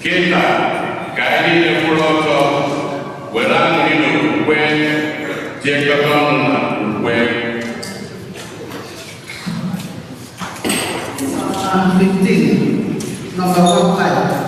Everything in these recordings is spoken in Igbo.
Kịta ka anyị niile kwụrụ ọtọ were aṅụrị na okwukwe tiekọta ọnụ na ukwe. 15, number 15.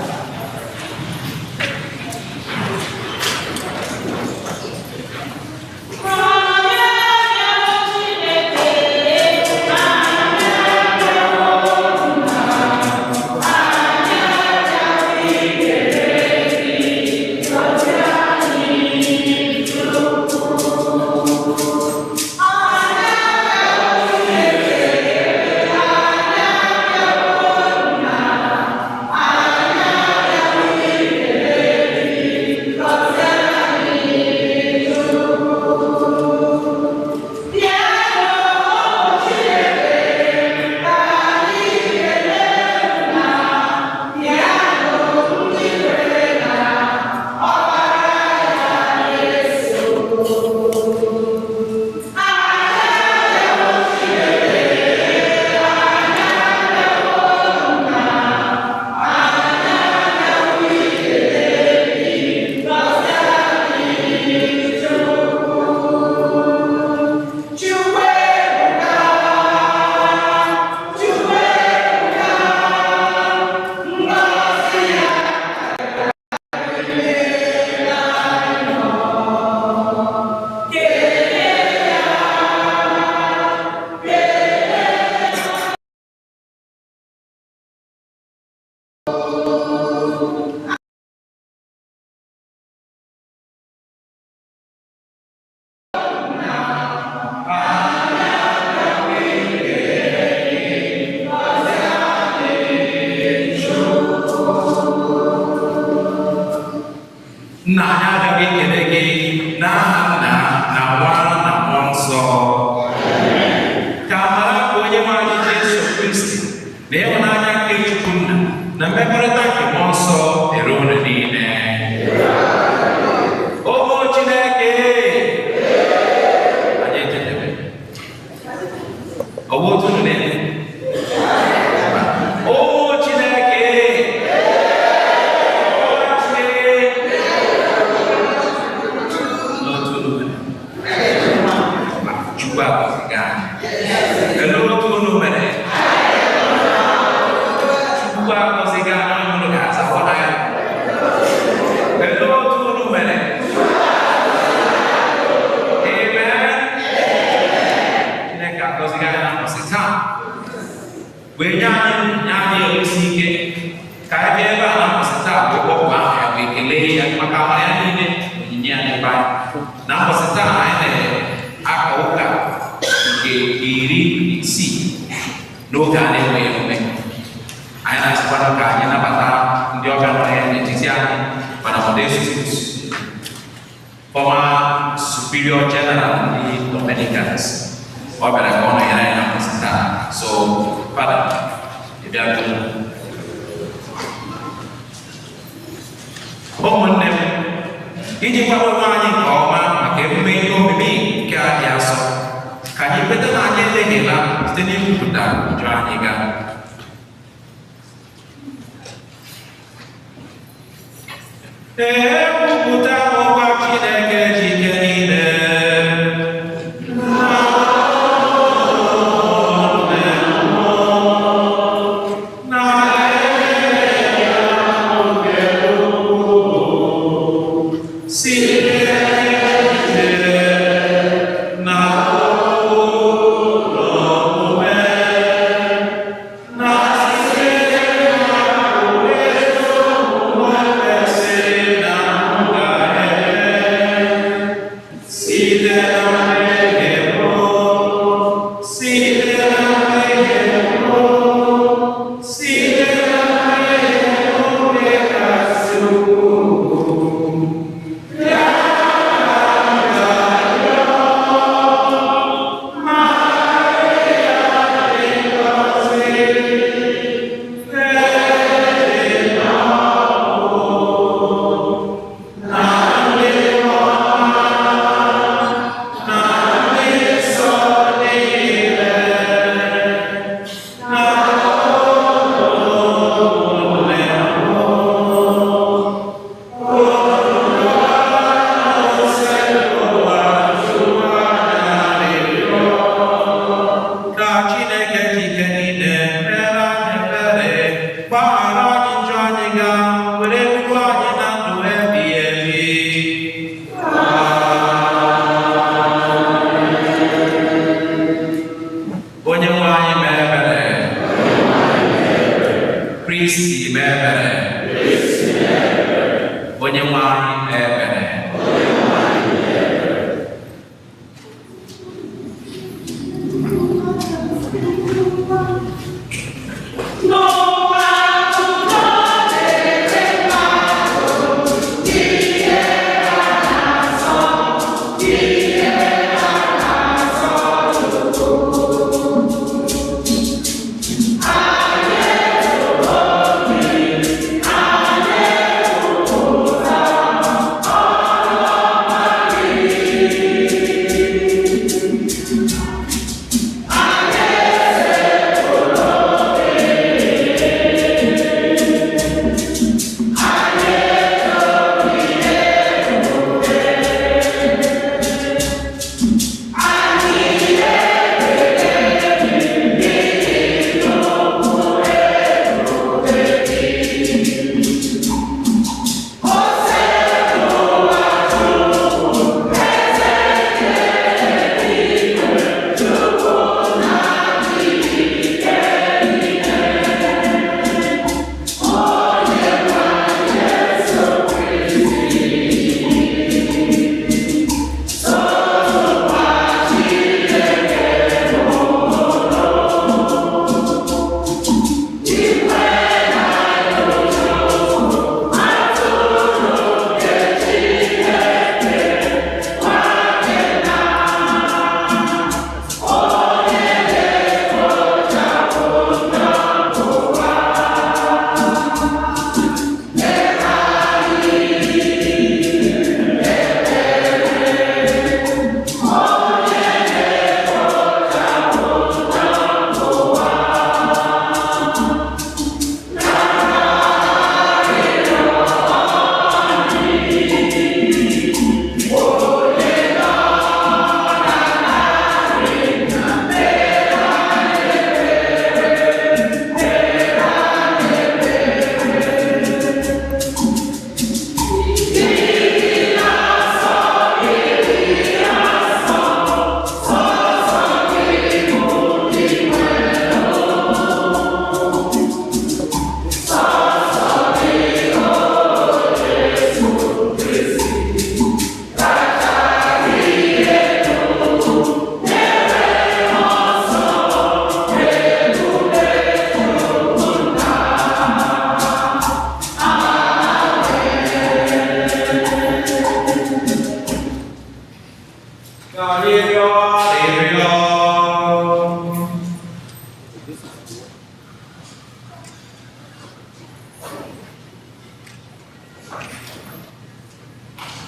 Nna anyị agaghị ekele gị n'aha Nna na Nwa na Mmụọ Nsọ. Ka amara nke Onyenwe anyị Jesu Kristi na ịhụnanya nke Chukwu Nna na mmekọrịta nke Mmụọ Nsọ dịrị unu niile. Ụmụ Chineke, anyị ejedebe. Ọ bụ otu unu na-eme? Ụmụ Chineke, Chukwu agọziga anyị. Kedu otu unu mere? Chukwu agọziga anyị, unu ga-azawara ya. Kedu otu unu mere? Amen. Chineke agọziga anyị na mbọsị taa. Wee nye anyị ewusi ike ka anyị bịa ebe a na mbọsị taa wee kpọpụ aha ya wee kelee ya maka amara ya niile na onyinye ya n'ebe anyị. Na mbọsị taa anyị na-aka ụka nke 16 n'oge a na-enweghị emume. Anyị na-asịkwanụ ka anyị nabata ndị ọbịa nọ ya n'etiti anyị, Father Modestus, former Superior General ndị Dominicans. Ọ bịara ka ọ nọnyere anyị na mbọsị taa. So, Father, ị bịago. Ụmụnne m, iji kwado onwe anyị nke ọma maka emume ihe omimi nke a dị asọ, ka anyị kweta na anyị emehiela site n'ikwupụta njọ anyị ga. Ekwupụta ụkwa Chineke ji ike niile. Kristi mee ebere. Onye nwe anyị mee ebere.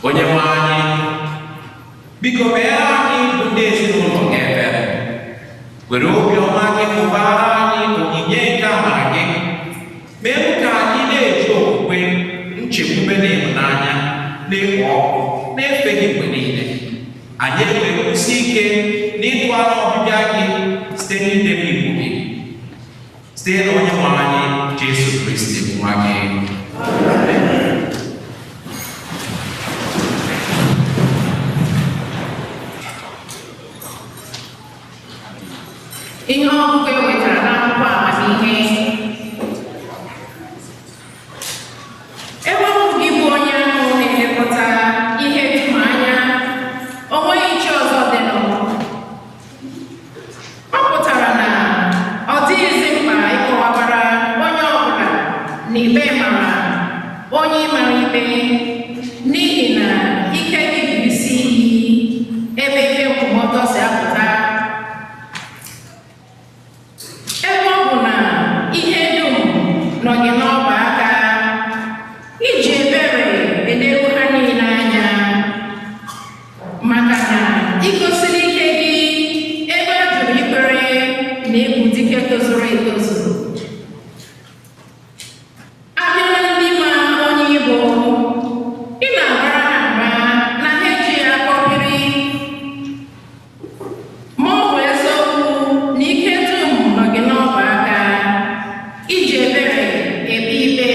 Onye nwe anyị, biko meere anyị bụ ndị ezinụlọ gị ebere. Were obiọma gị mụbara anyị onyinye nke amara gị. Mee ka anyị na-eji okwukwe, nchekwube na ịhụnanya na-ekpo ọkụ na-efe gị mgbe niile. Anyị enwee kwụsị ike n'ịtụ anya ọbịbịa gị site n'idebe iwu gị. Site na onye nwe anyị Jesu Kristi bụ nwa gị. Ihe ọgụgụ e wetara n'akwụkwọ amamihe. Ebe ọ bụ gị bụ onye ahụ na-elekọta ihe dum anya, o nweghị chi ọzọ dịnụ. Ọ pụtara na ọ dịghịzi mkpa ịkọwabara onye ọbụla na ikpe mara onye mara ikpe, n'ihi na ike gị bụ isi iyi ebe ikpe nkwụmọtọ si apụta. Ebe ọ bụ na ihe dum nọ gị n'ọba aka, iji ebere eleru ha niile anya, maka na igosiri ike gị ebe a jụrụ ikwere na ịbụ dike tozuru etozu. Abịa na ndị ma onye Igbo, ị na-abara ha mba na ha ejighị akọ biri, ma ọ bụ eziokwu na ike dum nọ gị n'ọba aka, iji ebere ekpe ikpe.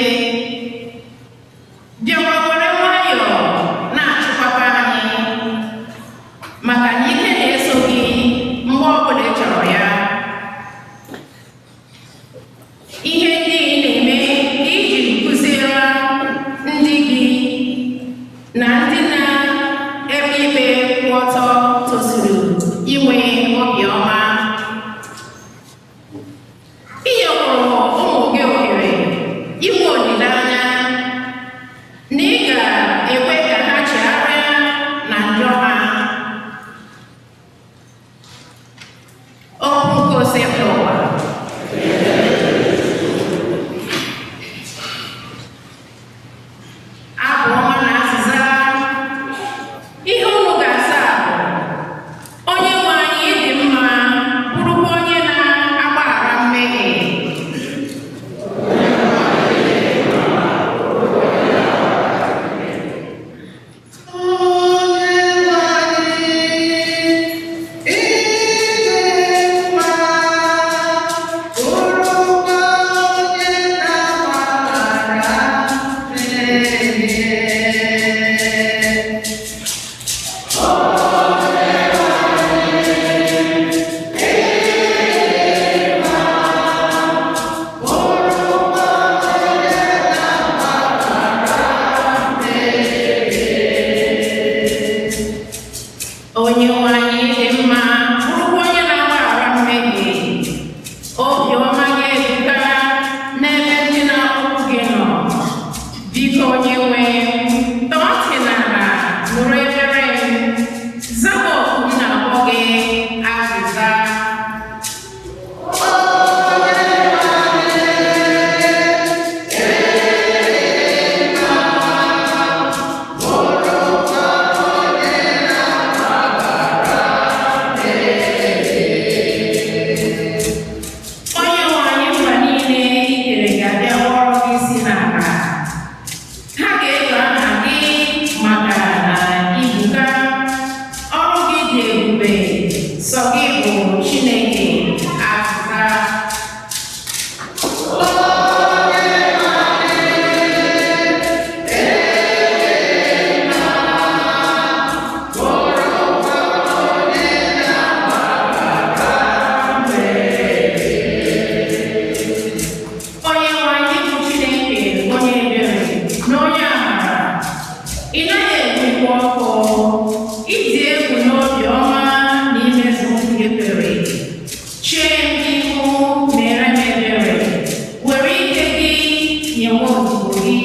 nwa odibo gị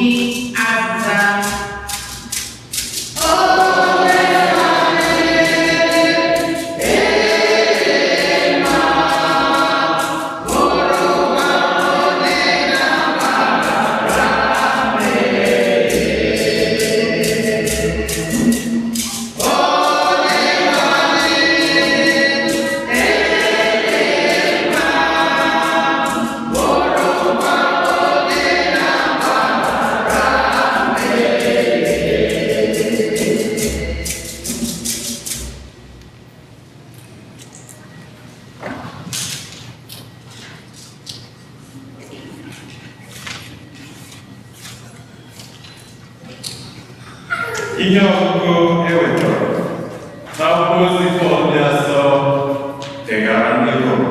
azịza. Ihe ọgụgụ e wetara n'akwụkwọ ozi Pọl dị asọ degara ndị Rom.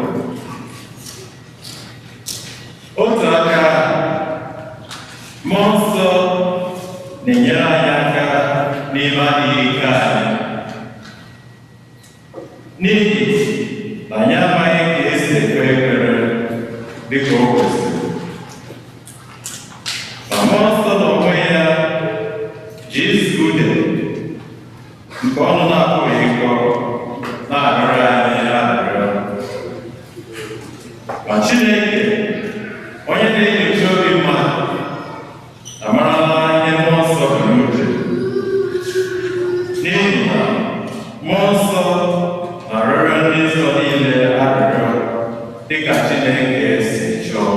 Otu aka, Mmụọ Nsọ na-enyere anyị aka n'ime adịghị ike anyị, n'ihi na anyị amaghị ka esi ekpe ekpere dịka o kwesịrị. Ma Mmụọ Nsọ n'onwe ya ji izu ude nke ọnụ na-apụghị ịkọ na-arịọrọ anyị arịrịọ. Ma Chineke, onye na-enyocha obi mmadụ, amarala ihe Mmụọ Nsọ bụ n'uche, n'ihi na Mmụọ Nsọ na-arịọrọ ndị nsọ niile arịrịọ dịka Chineke si chọọ.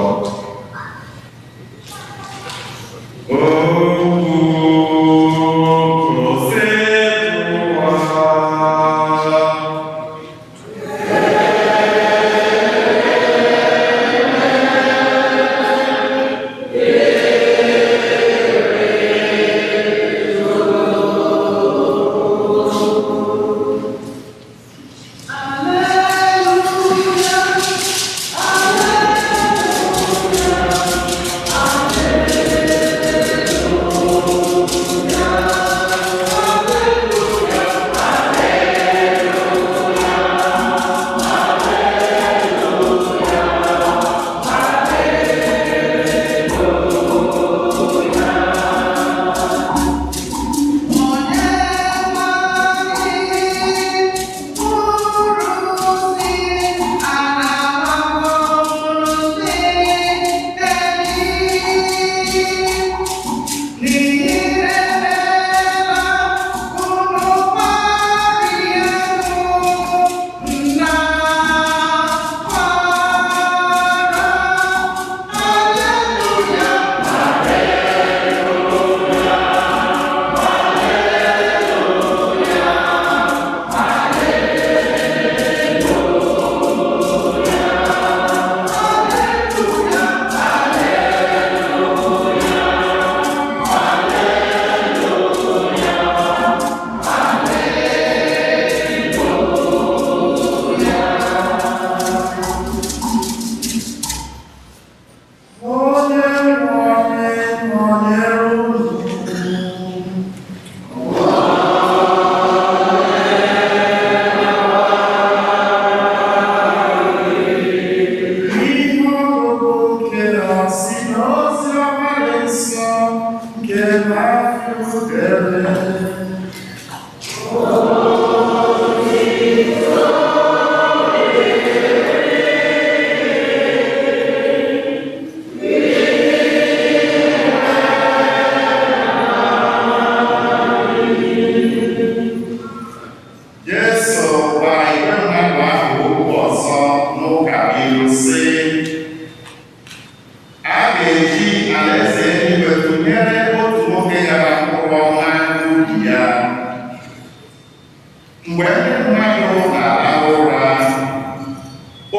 Mgbe ndị mmadụ na-arahụ ụra,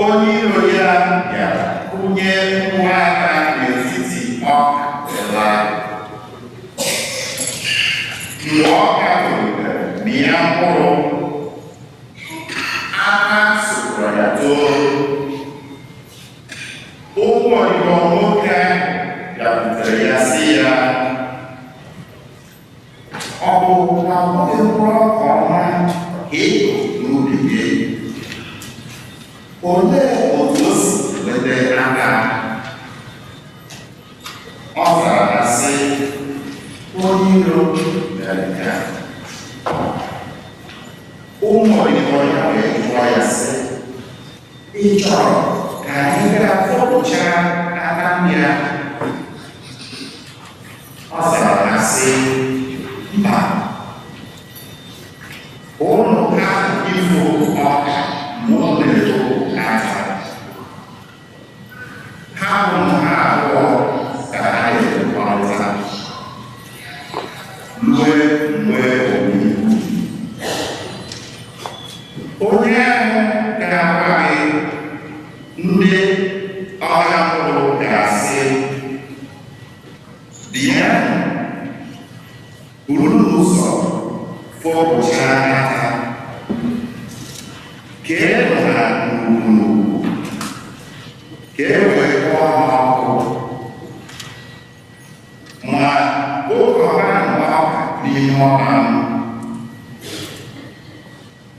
onye iro ya bịara kụnye nwa aka n'etiti ọka wee laa. Mgbe ọka tolitere mịa mkpụrụ, aka sokwara ya too. Ụmụ odibo nwoke ahụ bịakwutere ya sị ya, ọ bụ na ọ bụghị mkpụrụ ọka ọma ka ị kụrụ n'ubi gị? Olee otu o si nweta aka? Ọ zara Onye iro mere nke a. Ụmụ odibo ya wee jụọ ya sị, ị chọrọ ka anyị gaa fọpụchaa aka mmiri ahụ? Ọ zara ha sị, mba, ụnụ hapụ ifo ọka ma ụnụ na-efo ata. Hapụnụ ha abụọ ka ha na-ekekọrịta ruo mgbe owuwe ihe ubi. Onye ahụ ga-agwa gị ndị ọgha mkpụrụ ga-asị, bịanụ, buru ụzọ fọpụchaa aka, keenụ ha n'ugwu n'ugwu, ka e wee kpọọ ha ọkụ, ma kpokọbanụ ọka n'ime ọba m.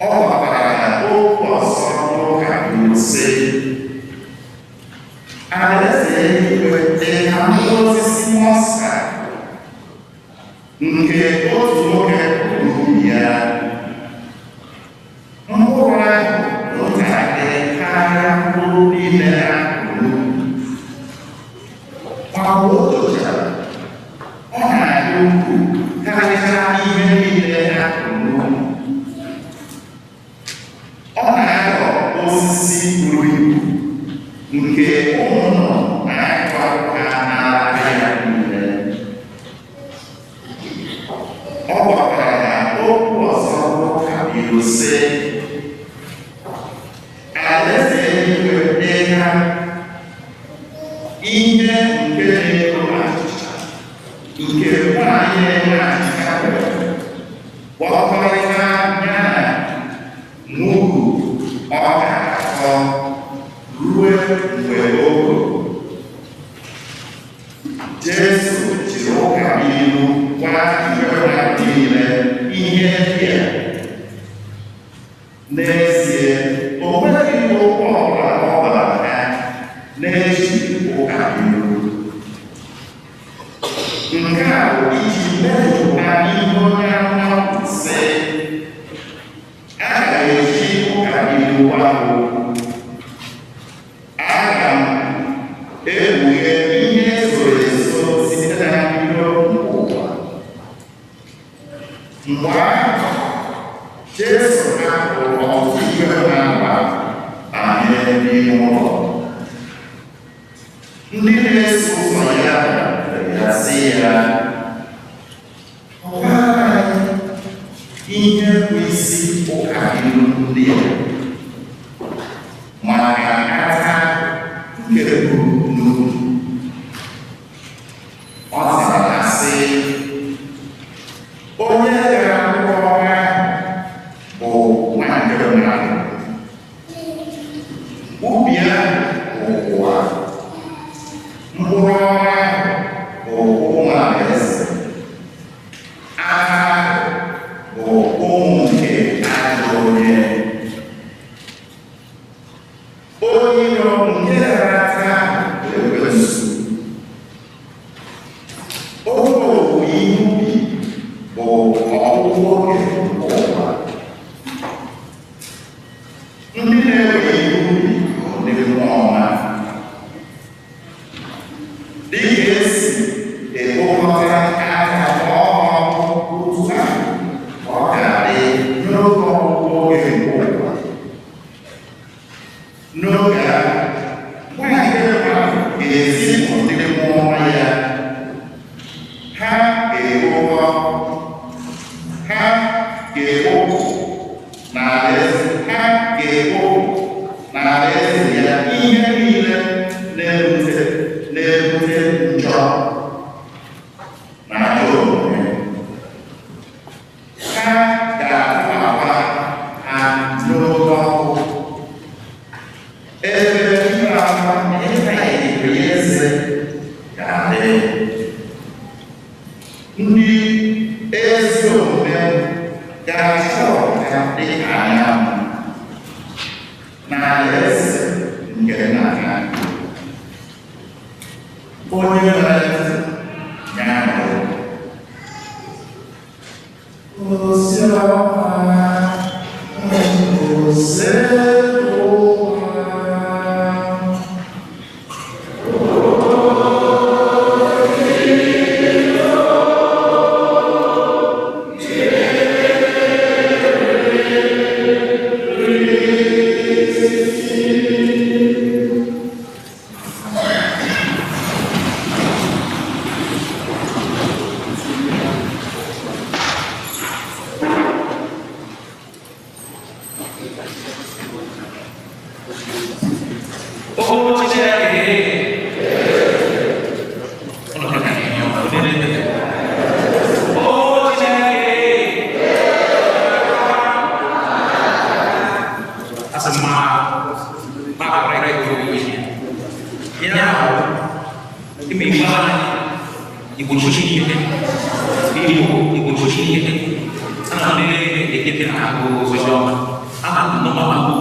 Ọ gwakwara ha okwu ọzọ n'ụka kwuru sị, alaeze eluigwe dị ka mkpụrụ osisi mọstad nke otu nwoke kụrụ n'ubi ya. Mkpụrụ ahụ dị ntakịrị karịa mkpụrụ niile a kụrụ n'ubi. Ma mgbe o tochara, ọ na-adị ukwuu karịchaa ihe niile a kụrụ n'ubi. Ọ na-aghọ osisi buru ibu nke ụmụ nnụnụ na-akụ ha n'alaka ya niile. Ọ gwakwara ha okwu ọzọ n'ụka ilu sị, alaeze eluigwe dị ka ihe nke na-eko achịcha nke nwaanyị na-eme achịcha nwere gwakọrịta ya na mugu ọka atọ ruo mgbe o koro. Jesu jiri ụka ilu gwa igwe mmadụ niile ihe ndị a. N'ezie, o nweghị okwu ọbụla ọ gwara ha na-ejighị ụka ilu. Nke a bụ iji mejupụta ihe onye amụma kwuru sị, a ga-eji ụka ilu gwa ha okwu. Aga m ekpughe ihe zoro ezo site na mbido ụwa. Mgbe ahụ, Jesu hapụrụ ọtụtụ igwe mmadụ ahụ banye n'ime ụlọ. Ndị na-eso ụzọ ya bịakwutere ya sị ya, kọwaara anyị ihe bụ isi ụka ilu ndị a, maka ata nke buru n'ubi. Ọ zara ha sị, onye gara mkpụrụ ọma bụ nwa nke mmadụ. Ubi ahụ bụ ụwa. Mkpụrụ ọma bụ ụmụ alaeze. Aka bụ ụmụ nke ajọ onye. Onye iro nke dara aka bụ ekwensu. Oge owuwe ihe ubi bụ ọgwụgwụ oge nke ụwa. Ndị na-ewe ihe ubi bụ ndị mmụọ ọma. Dịka esi ekpokọta aka kpọọ ha ọkụ, otu ahụ ka ọ ga-adị n'oge ọgwụgwụ oge nke ụwa. N'oge ahụ, nwa nke mmadụ ga-ezipụ ndị mmụọ ọma ya. Ha ga-ekpokọ, ha ga-ekpopụ n'alaeze, ha ga-ekpopụ n'alaeze ya ihe niile na-ebute njọ na ajọ omume. Ha ga-atụbakwa ha n'oke ọkụ, ebe ibe akwa na ịta ikikere eze ga-adị. Ndị ezi omume ga-achọpụta dịka anyanwụ n'alaeze nke nna ha. Onye nwere ntị ya nụrụ. Igbochi ihe Igbo igbochi ihe ana m ekete na-agụ oziọma ana m nọ na mbụ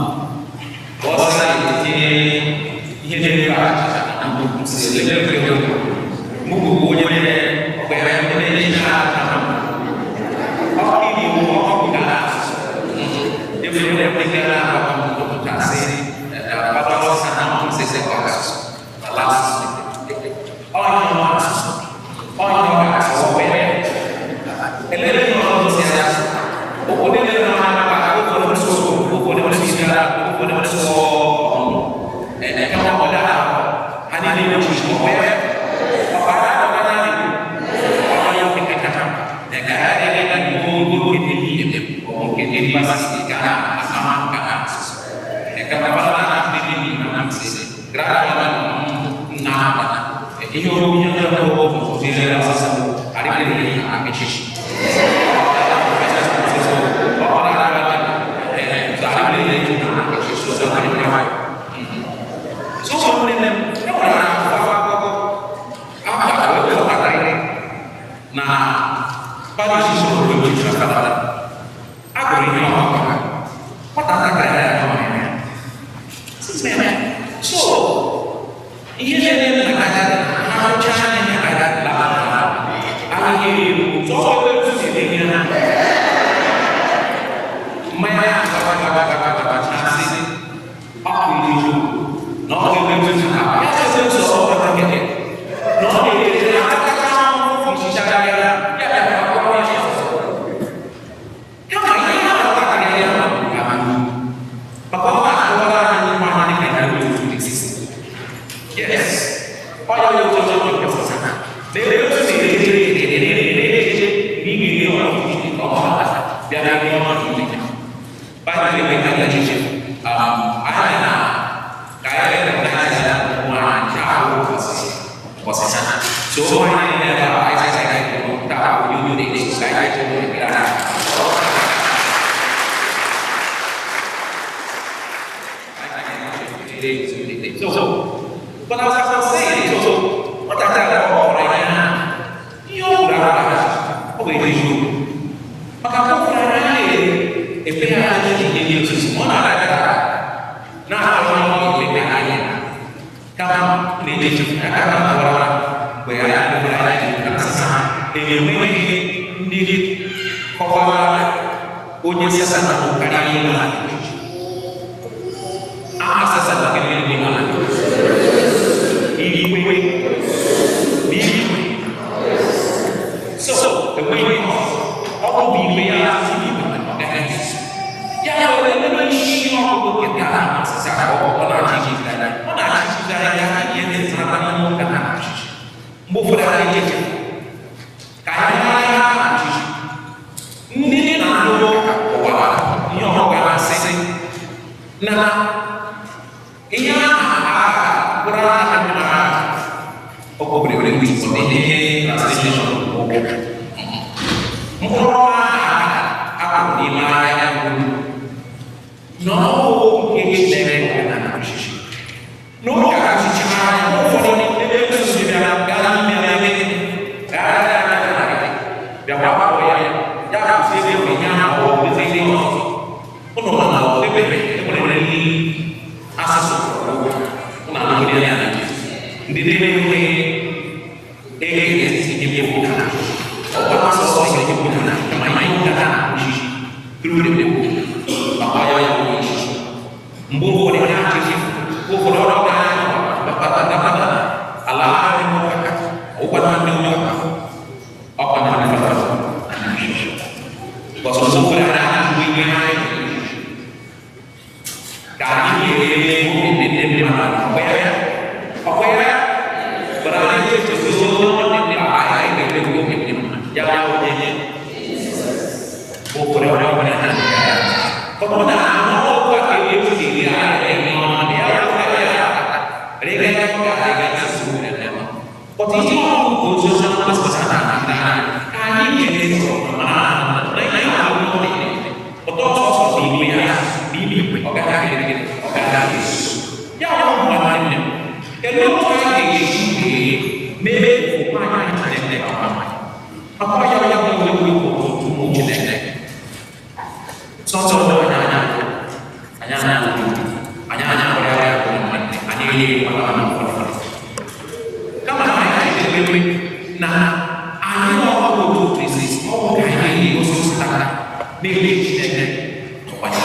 ọsọ etinye ihe na-ere achịcha na mbụ mụ bụ onye ọkpere ndị na-eji aka na ọkụ Igbo ọkụ ga ebe ndị na-akọ ndụpụtasị ọsọ na nsese ọkasụ Maka ọ ya bụ iwu ụmụ Chineke. Sọsọ anya anya anya anya anya anya ọrịa ya bụ nwanne anyị enyeghị mmadụ anụ ụfọdụ. Kama na anyị ga-ekwe na anyị ọbụ otu Kristi ọ bụ ka anyị na-egosi tata na-ele Chineke Onye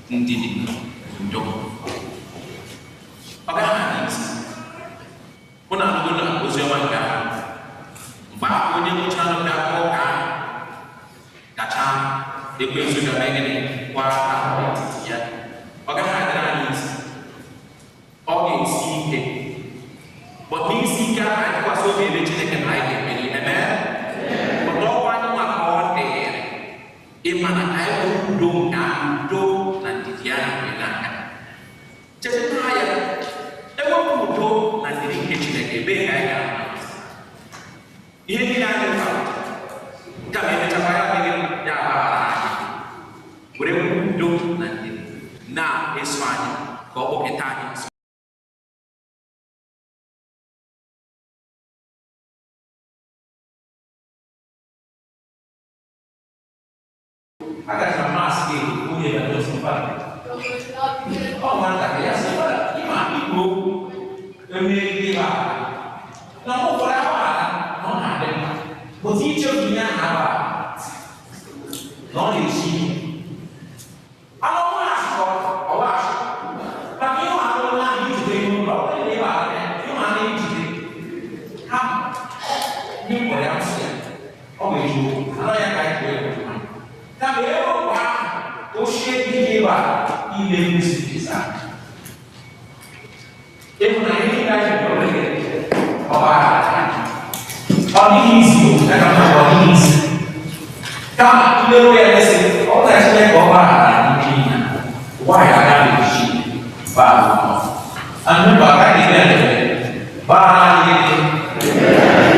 Ndidi, udo. Ọ gaghị adị isi. Mụ na anụgo na oziọma nke ahụ. Mgbe ahụ onye nwụchara bịa kụọ ụka ahụ, kacha ekwensu ga-eme gịnị? Kwa aka n'etiti ya. Ọ gaghị adịrị anyị isi. Ọ ga-esi ike. But n'isi ike ahụ, anyị tụkwasị obi ebe Chineke na anyị ga-emeri. Amen? But ọkwa anyị nwa ka ọ dịrị. Ịma na ka anyị nwee udo nke ahụ, udo na ndidi ahụ wee na-aga. Cheta ya, ewepụ udo na ndidi nke Chineke, ebee ka anyị ga-ama? Ihe niile anyị nwetara, kama emechakwa ya adịghị ya abaghara anyị. Were udo na ndidi na-eso anyị ka ọ kpọketa anyị nso. Agachara Mass gị nwunye ya n'otu mmadụ. Ọ nwatakịrị ya sị, "Fada, ịma ikwu okwu emee ihe a." Na mgbe ụfọdụ agbaghara na ọ na-adị mma. But ichefu ihe ahụ agbaghara na ọ na-esi ike. Anụ ọnwa asị ka ọ bụ asị. Maka ịhụ anụ onye ahụ ijide ihe ụlọ, ọ bụrụ na ị gbaghara ya, ịhụ anụ ijide. Ha ndị mkpọrọ ya nsị ya, ọ bụ eziokwu. Anọ ya ka anyị kwere ekwe. Kama ewepụ ahụ, ochie dị ebe a ime nkwusi ịhụnanya niile anyị nwere ọgbaghara ọ dịghị isi ya ka mmadụ ọ dịghị isi kama ilewe ya esi ọ na Chineke ọgbaghara anyị niile nwaanyị agaghị eji baa ụlọ. And remember, ka anyị na-eme gbaghara anyị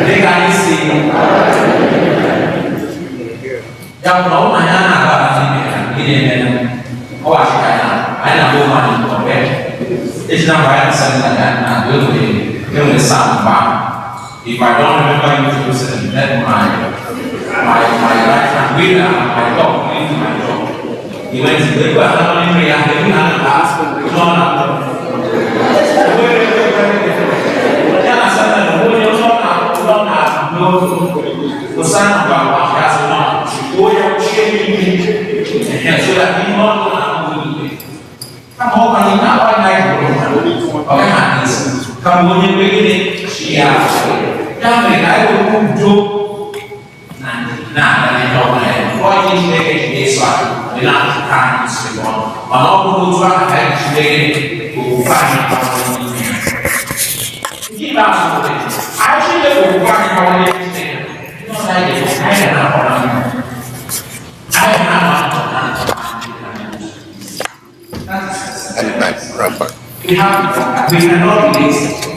dịka anyị si ya bụ na ọ na ya na-agbara n'ime ya gịnị eme ọ ghachika ya anyị na-agba onwe anyị nke ọbịa ejina mgbe anyị na-asa nna ya na enwere sam mgbe ahụ. If I don't remember you, Jerusalem, let my right hand wither and my dog leave my dog. He went to the ebe a na ya na asa nna ya onye ọ na n'otu gwa ya sị nọ onye ochie n'ime so that ihe ọ na-ahụ ikpe kama ọ ka anyị na-akpa anyị anyị ọ gaghị adị isi kama onye kwe gịnị chi ya ya mere ka anyị were udo na na-aga n'ihe ọbụla ya ọ ihe Chineke ji na-eso anyị dị na-achụta anyị nsogbu ọnụ mana ọ bụrụ otu ahụ ka anyị jide gịnị okwukwe anyị gbawanye n'ime ya. Nke ikpeazụ bụ anyị chile okwukwe anyị gbawanye Chineke ndị ọzọ anyị ga-eme anyị ga na-akpọ na ndụ anyị ga na-agba ndụ na ndụ. We cannot be lazy.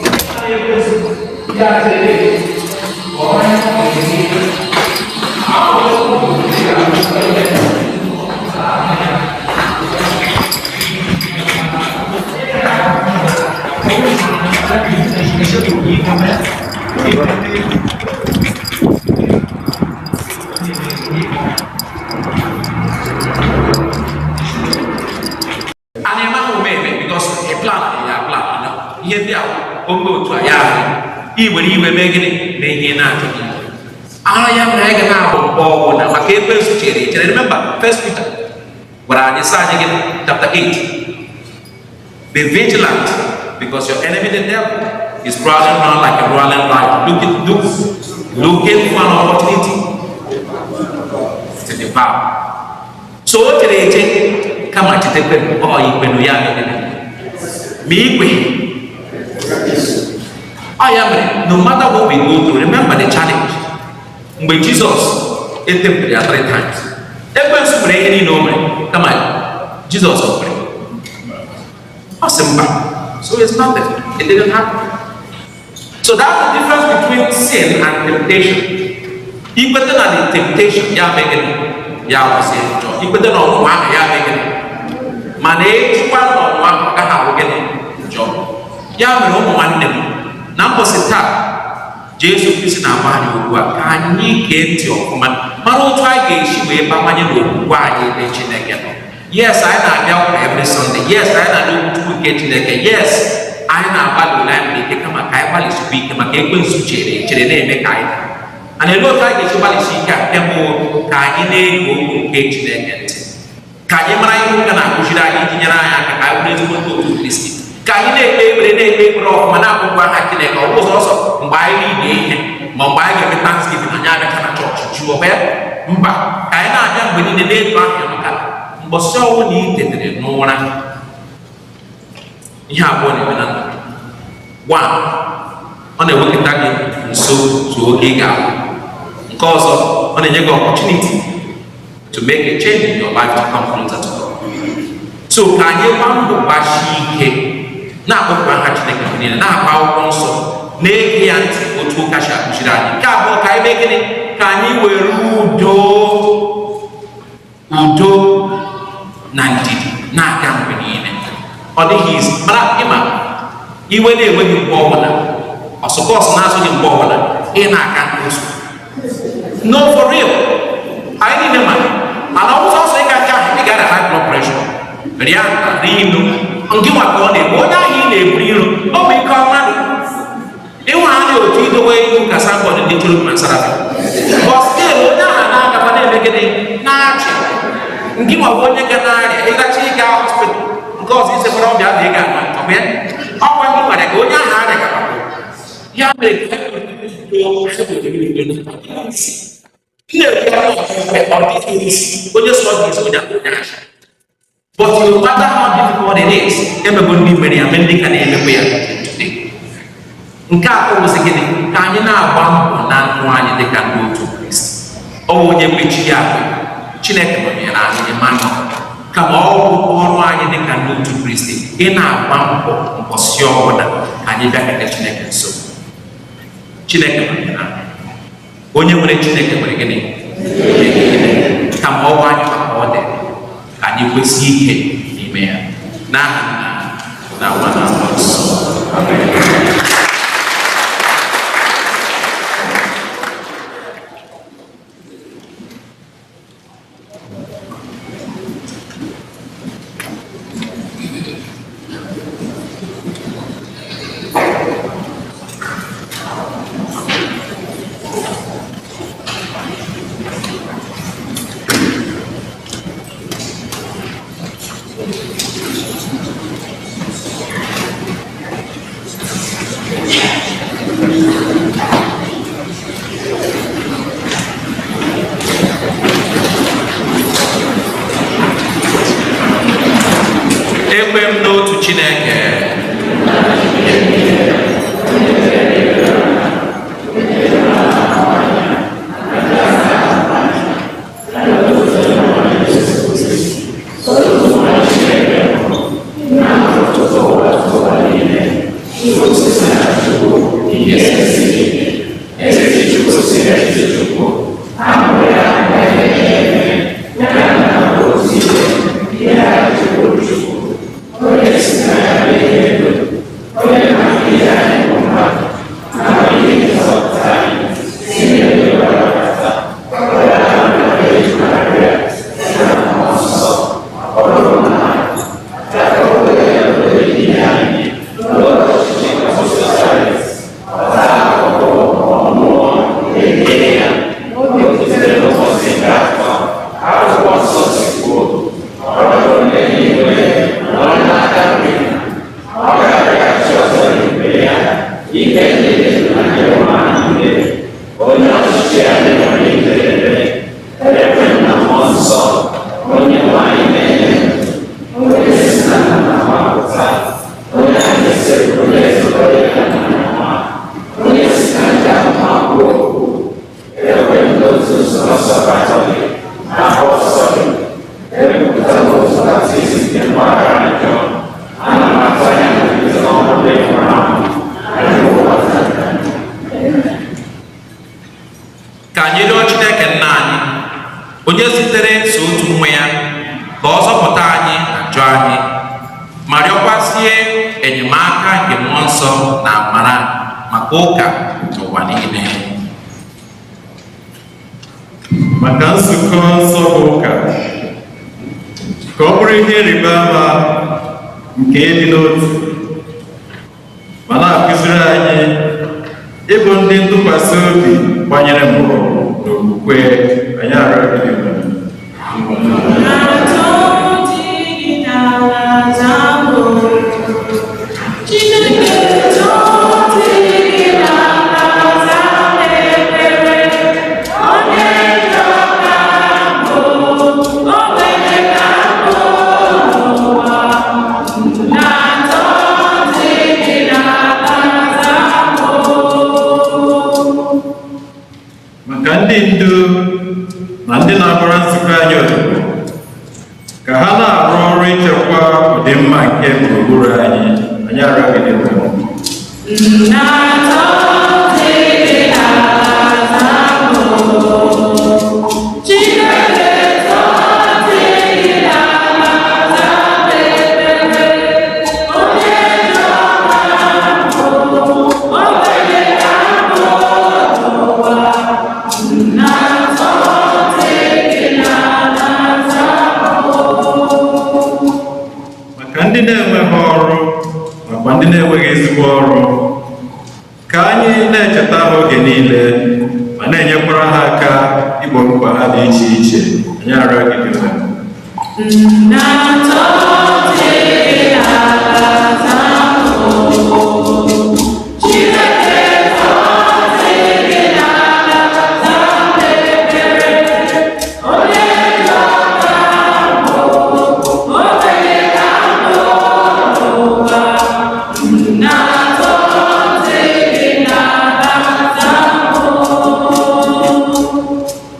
Anyị amaghị ome eme because a plan ya plan ihe ndị a ome otu a ya ahụ i were iwe mee gịnị mee ihe na-achọghị ara ya mere anyị ga na-abụ mgbe ọbụla maka ekwensu chere echere. Remember, First Peter gwara anyị sị anyị gịnị, chapter 8, "Be vigilant, because your enemy the devil is prowling around like a roaring lion, looking for an opportunity to devour." So o chere eche kama chetekwe ọ ikwenu ya megide ma ikwe ọ ya mere no matter what we go through, remember the challenge mgbe Jizọs etempụrụ ya three times. Ekwensu mere ihe niile o mere kama Jizọs o kwere ọ sị mba. So it's nothing, it didn't happen. So that's the difference between sin and temptation. Ikwete na the temptation ya mee gịnị ya kwụsị njọ ikwete na ọnwụnwa ahụ ya mee gịnị mana ejikwa na ọnwụnwa ahụ ọ gaghị ahụ gịnị njọ ya mere ụmụ nwanne m na mbọsị taa Jesu Kristi na-agba anyị ugbu a ka anyị gee ntị ọfụma mara otu anyị ga-esi wee bawanye n'okwukwe anyị ebe Chineke nọ. Yes, anyị na-abịa ụka every Sunday. Yes, anyị na-anụ okwu Chukwu nke Chineke. Yes, anyị na-agbalị ole anyị nwere ike kama ka anyị gbalịsikwa ike maka ekwensu chere chere na-eme ka anyị daa. Mana elee otu anyị ga-esi gbalịsi ike a nke mbụ ka anyị na-ege okwu nke Chineke ntị. Ka anyị mara ihe ụka na-akụziri anyị iji nyere anyị aka ka anyị bụrụ ezigbo ndị otu Kristi. Ka anyị na-ekpe ekpere, na-ekpe ekpere ọfụma, na-akpọkwa aha Chineke. Ọ bụ sọsọ mgbe anyị na-ide ihe ma mgbe anyị ga-eme Thanksgiving anyị abịacha na chọọchị jụọ ya? Mba, ka anyị na-abịa mgbe niile na-eto aha ya, maka mbọsị ọnwụ na ị tetere n'ụra, ihe abụọ na-eme na ndụ. One, ọ na-ewekọta gị nso zuo oge ị ga-ahụ. Nke ọzọ, ọ na-enye gị opportunity to make a change in your life, to come closer to God. So ka anyị gbaa mbọ, gbasie ike, na-akpọpụ aha Chineke mgbe niile, na-akpa akwụkwọ nsọ, na-ege ya ntị otu ụka si akụziri anyị. Nke abụọ, ka anyị mee gịnị? Ka anyị were udo, udo na ndidi na-aga mgbe niile. Ọ dịghị izi mara ịma iwe na-enweghị mgbe ọbụla ọsọkọsọ na-asụghị mgbe ọbụla ị na-aka ụzọ. No, for real, anyị niile ma mana ọ bụ sọsọ ịga nke ahụ, ị gara high blood pressure, rịa nta, rie inu nke nwa ka ọ na-egbu onye ahụ ị na-eburu iro. Ọ bụ ike mmadụ ịnwe anya otu idowe ihu ka signboard ndị Cherubim na Seraphim, but still onye ahụ na-agakwa na-eme gịnị? Na-achị nke nwa bụ onye ga na-arịa. Ịgacha ịga hospital nke ọzọ, isekwara ọbịa na ị ga-ama ọ bụ ya ọkwa ndị nwere ka onye ahụ arịa. Ya mere ka na-ekwu, ọ dịghị isi onye sọ dị isi onye ahụ onye achị. But no matter how difficult it is, emego ndị mere ya mee, ndị ka na-emekwa ya today. Nke atọ bụzi gịnị? Ka anyị na-agba mbọ na ndụ anyị dịka ndị otu Kristi. Ọ bụ onye kpechi ya akwe, Chineke nọnyere anyị, Emmanuel. Kama ọ bụ ọrụ anyị dịka ndị otu Kristi ị na-agba mbọ mbọsị ọbụla ka anyị bịakete Chineke nso. Chineke nọnyere anyị. Onye nwere Chineke nwere gịnị? Kama ọ bụ anyị maka ọ dị ka anyị kwesị ike n'ime ya. N'aha Nna na Nwa na Mmụọ Nsọ. Amen. Ekwe m n'otu Chineke, ka anyị rịọ Chineke Nna anyị, onye zitere so otu nwa ya ka ọ zọpụta anyị na njọ anyị, ma rịọkwazie enyemaka nke Mmụọ Nsọ na amara maka ụka n'ụwa niile. Maka nzukọ nsọ bụ ụka, ka ọ bụrụ ihe ịrịba ama nke ịdị n'otu ma na-akụziri anyị ịbụ ndị ntụkwasị obi gbanyere mgbọrọgwụ n'okwukwe, anyị arịọ gị. Atọ. Maka ndị ndu na ndị na-agbara nzukọ anyị odibo, ka ha na-arụ ọrụ ichekwa ọdịmma nke gburugburu anyị, anyị arịọ gị Dinwenụ. Maka ndị na-enweghị ọrụ nakwa ndị na-enweghị ezigbo ọrụ, ka anyị na-echeta ha oge niile ma na-enyekwara ha aka igbo mkpa ha dị iche iche, anyị arịọ gị Dinwenụ.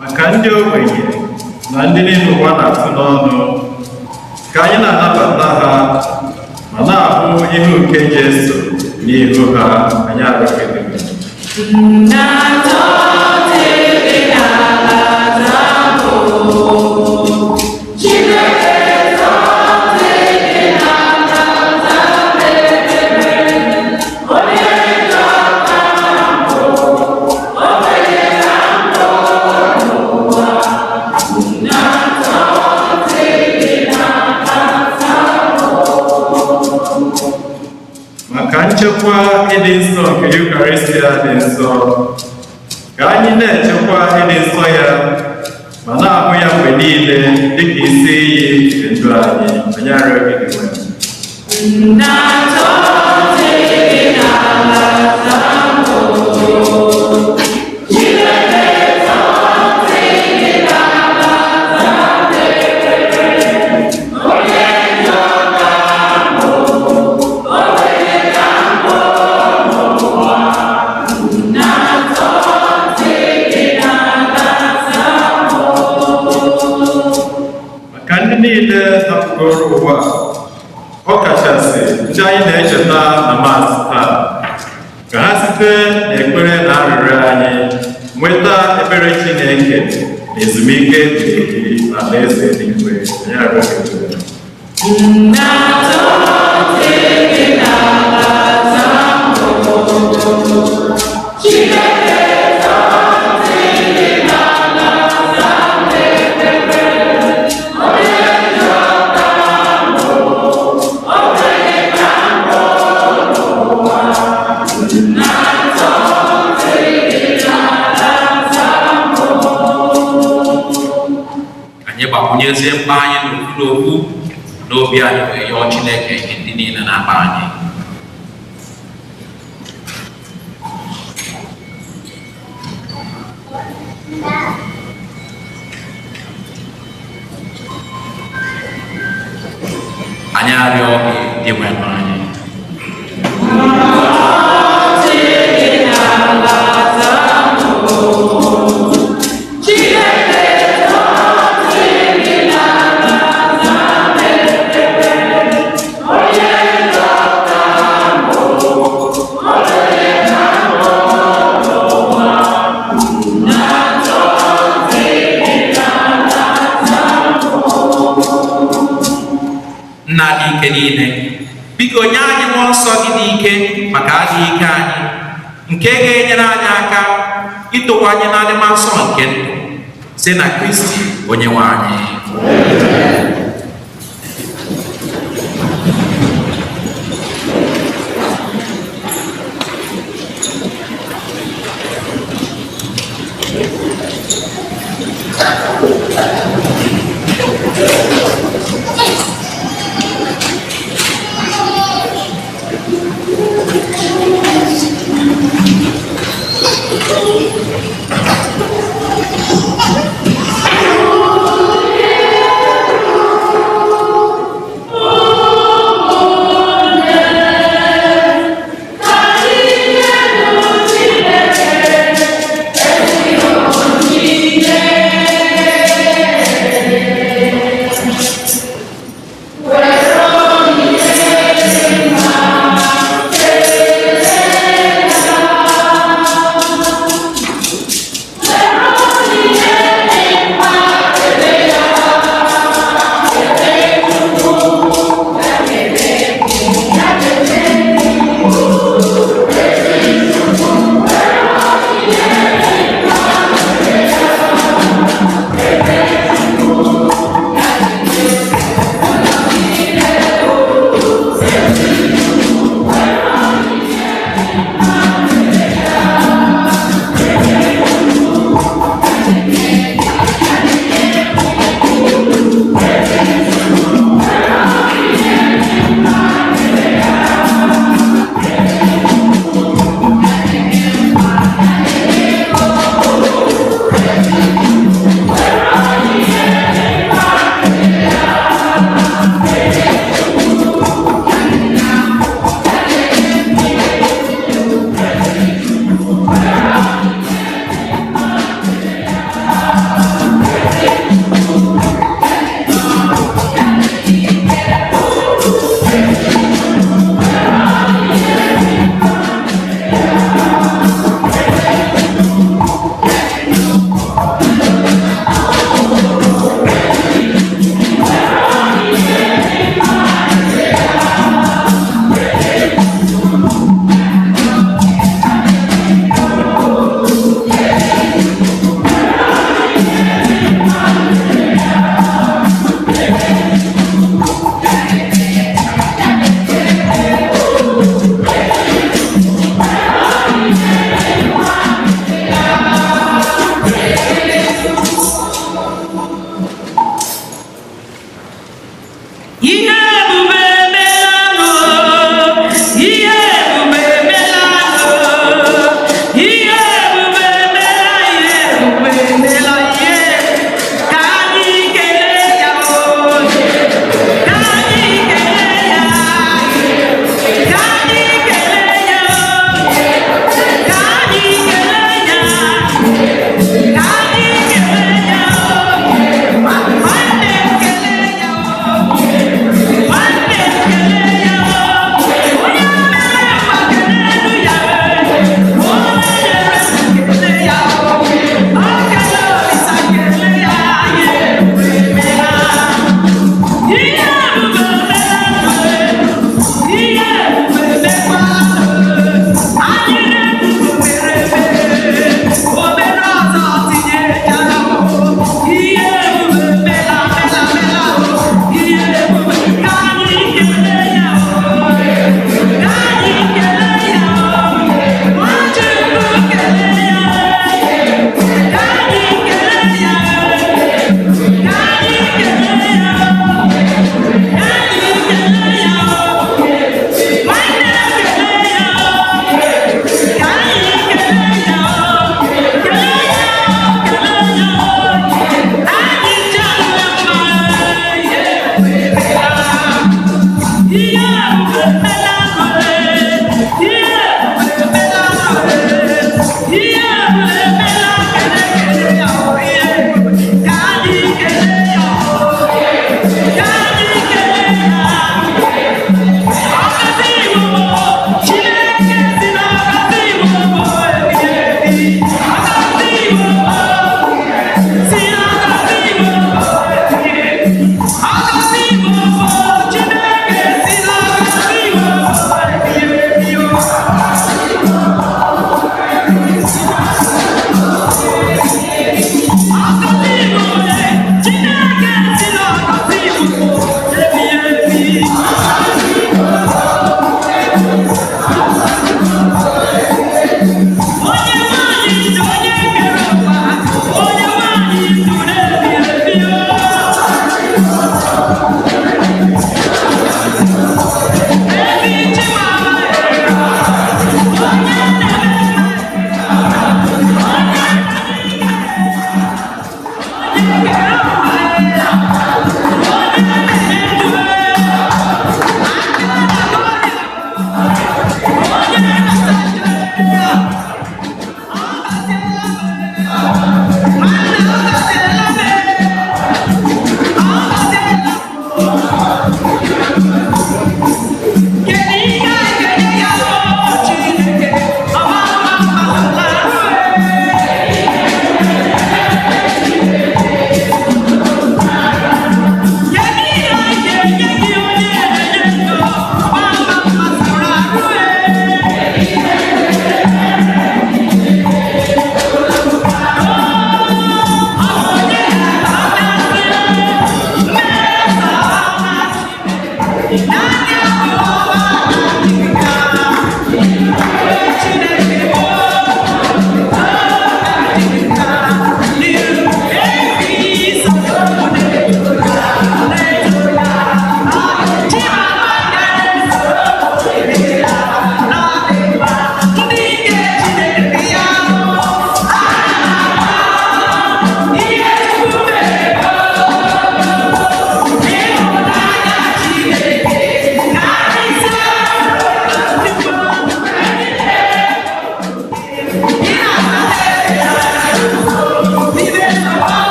Maka ndị ogbenye na ndị niile ụwa na-atụ n'ọnụ, ka anyị na-anabata ha ma na-ahụ ihu nke Jesu n'ihu ha, anyị arịọ gị Dinwenụ. Maka nchekwa ịdị nsọ nke Yukarịstịa dị nsọ, ka anyị na-echekwa ịdị nsọ ya ma na-ahụ ya mgbe niile dịka isi iyi nke ndụ anyị, anyị arịọ gị Dinwenụ. Maka ndị niile hapụgoro ụwa, ọ kachasị ndị anyị na-echeta na Maasị taa, ka ha site n'ekpere na arịrịọ anyị nweta ebere Chineke na ezumike ebighị ebi na alaeze eluigwe, anyị arịọ gị Dinwenụ. Anyị gbakwunyezie mkpa anyị n'ofu n'ofu n'obi anyị wee yọọ Chineke ihe ndị niile na-akpa anyị. Anyị arịọ gị Dinwenụ anyị. Nna dị ike niile, biko nye anyị mmụọ nsọ gị dị ike maka adịghị ike anyị, nke ga-enyere anyị aka itowanye n'adịma nsọ nke ndụ, site na Kristi onye nwe anyị.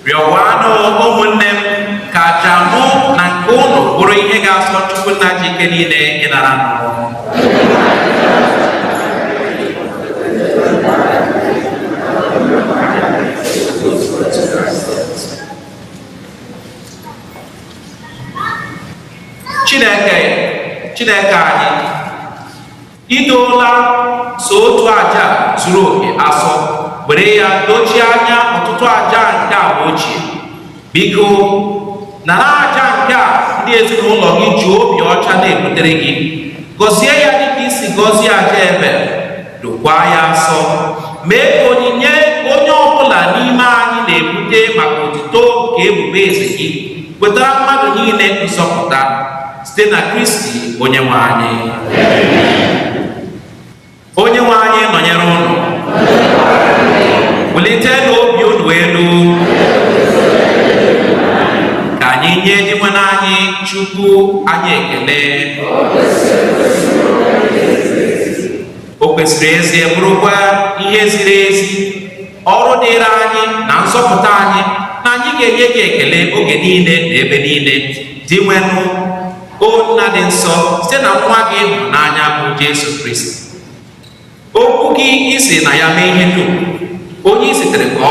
Rịọwanụ ụmụnne m ka aja mụ na nke ụnụ bụrụ ihe ga-asọ Chukwu nna ji ike niile ịnara nụ. Chineke Chineke anyị idoola so otu aja zuru oke asọ were ya dochie anya ọtụtụ aja nke agba ochie. Biko nara aja nke a ndị ezinụlọ gị ji obi ọcha na-ebutere gị, gọzie ya dịka isi gọzie aja Ebel, dokwaa ya asọ, mee ka onyinye onye ọbụla n'ime anyị na-ebute maka otuto nke ebube eze gị wetara mmadụ niile nzọpụta site na Kristi onye nwe anyị. Onye nwe anyị nọnyere ụnụ. Welitenụ obi unu elu ka anyị nye Dinwenụ anyị Chukwu anyị ekele. O kwesịrị ezie bụrụkwa ihe ziri ezi, ọrụ dịịrị anyị na nzọpụta anyị, na anyị ga-enye gị ekele oge niile na ebe niile, Dinwenụ, o Nna dị nsọ, site na nwa gị hụrụ n'anya bụ Jesu Kristi. Okwu gị isi na ya mee ihe dum, onye i zitere ka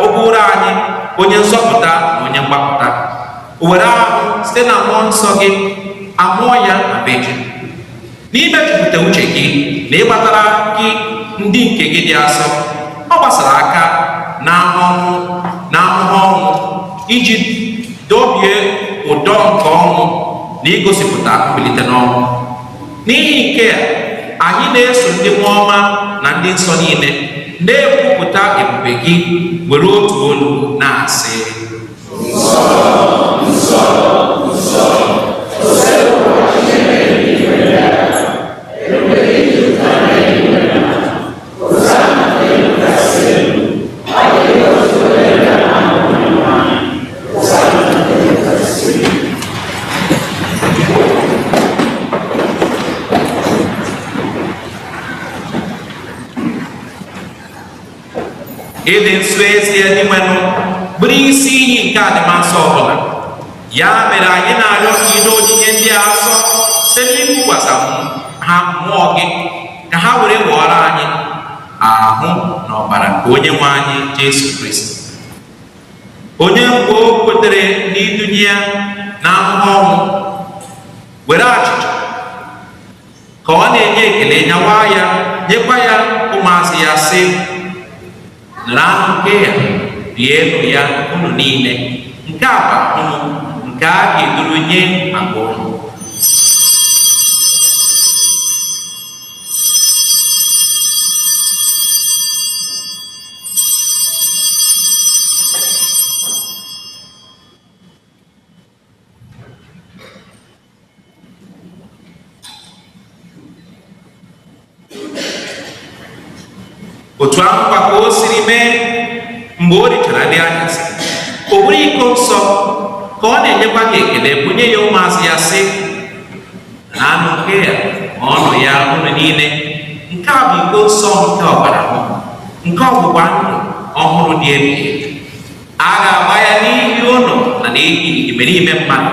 ọ bụrụ anyị onye nzọpụta na onye mgbapụta. O were ahụ site na mmụọ nsọ gị amụọ ya na Virgin. N'imejupụta N'imejupụta uche gị na ịgbatara gị ndị nke gị dị asọ, ọ gbasara aka n'ahụhụ ọnwụ iji dobie ụdọ nke ọnwụ na igosipụta mbilite n'ọnwụ. N'ihi nke a, anyị na-eso ndị mmụọ ọma na ndị nsọ niile na-ekwupụta ebube gị were otu olu na-asị: Ịdị nsọ ezie Dinwenụ bụrụ isi iyi nke adịmasọ ọbụla. Ya mere anyị na-arịọ ka i doo onyinye ndị a asọ site n'ikwukwasa ha mmụọ gị, ka ha were ghọọrọ anyị ahụ na ọbara nke onye nwe anyị Jesu Kristi, onye mgbe o kwetere n'idunye ya na ahụhụ ọnwụ, were achịcha ka ọ na-enye ekele nyawa ya, nyekwa ya ụmụazụ ya sị: Naranụ nke ya, rienụ ya unu niile, nke a bụ ahụ m nke a ga-eduru nye maka unu. Otu ahụkwa ka o siri mee mgbe o richara nri anyasị, o buru iko nsọ ka ọ na-enyekwa gị ekele, bunye ya ụmụazụ ya sị: Naranụ nke ya, ṅụọnụ ya unu niile, nke a bụ iko nsọ nke ọbara m, nke ọgbụgba ndụ ọhụrụ dị ebighị ebi. A ga-agba ya n'ihi unu na n'ihi imerime mmadụ,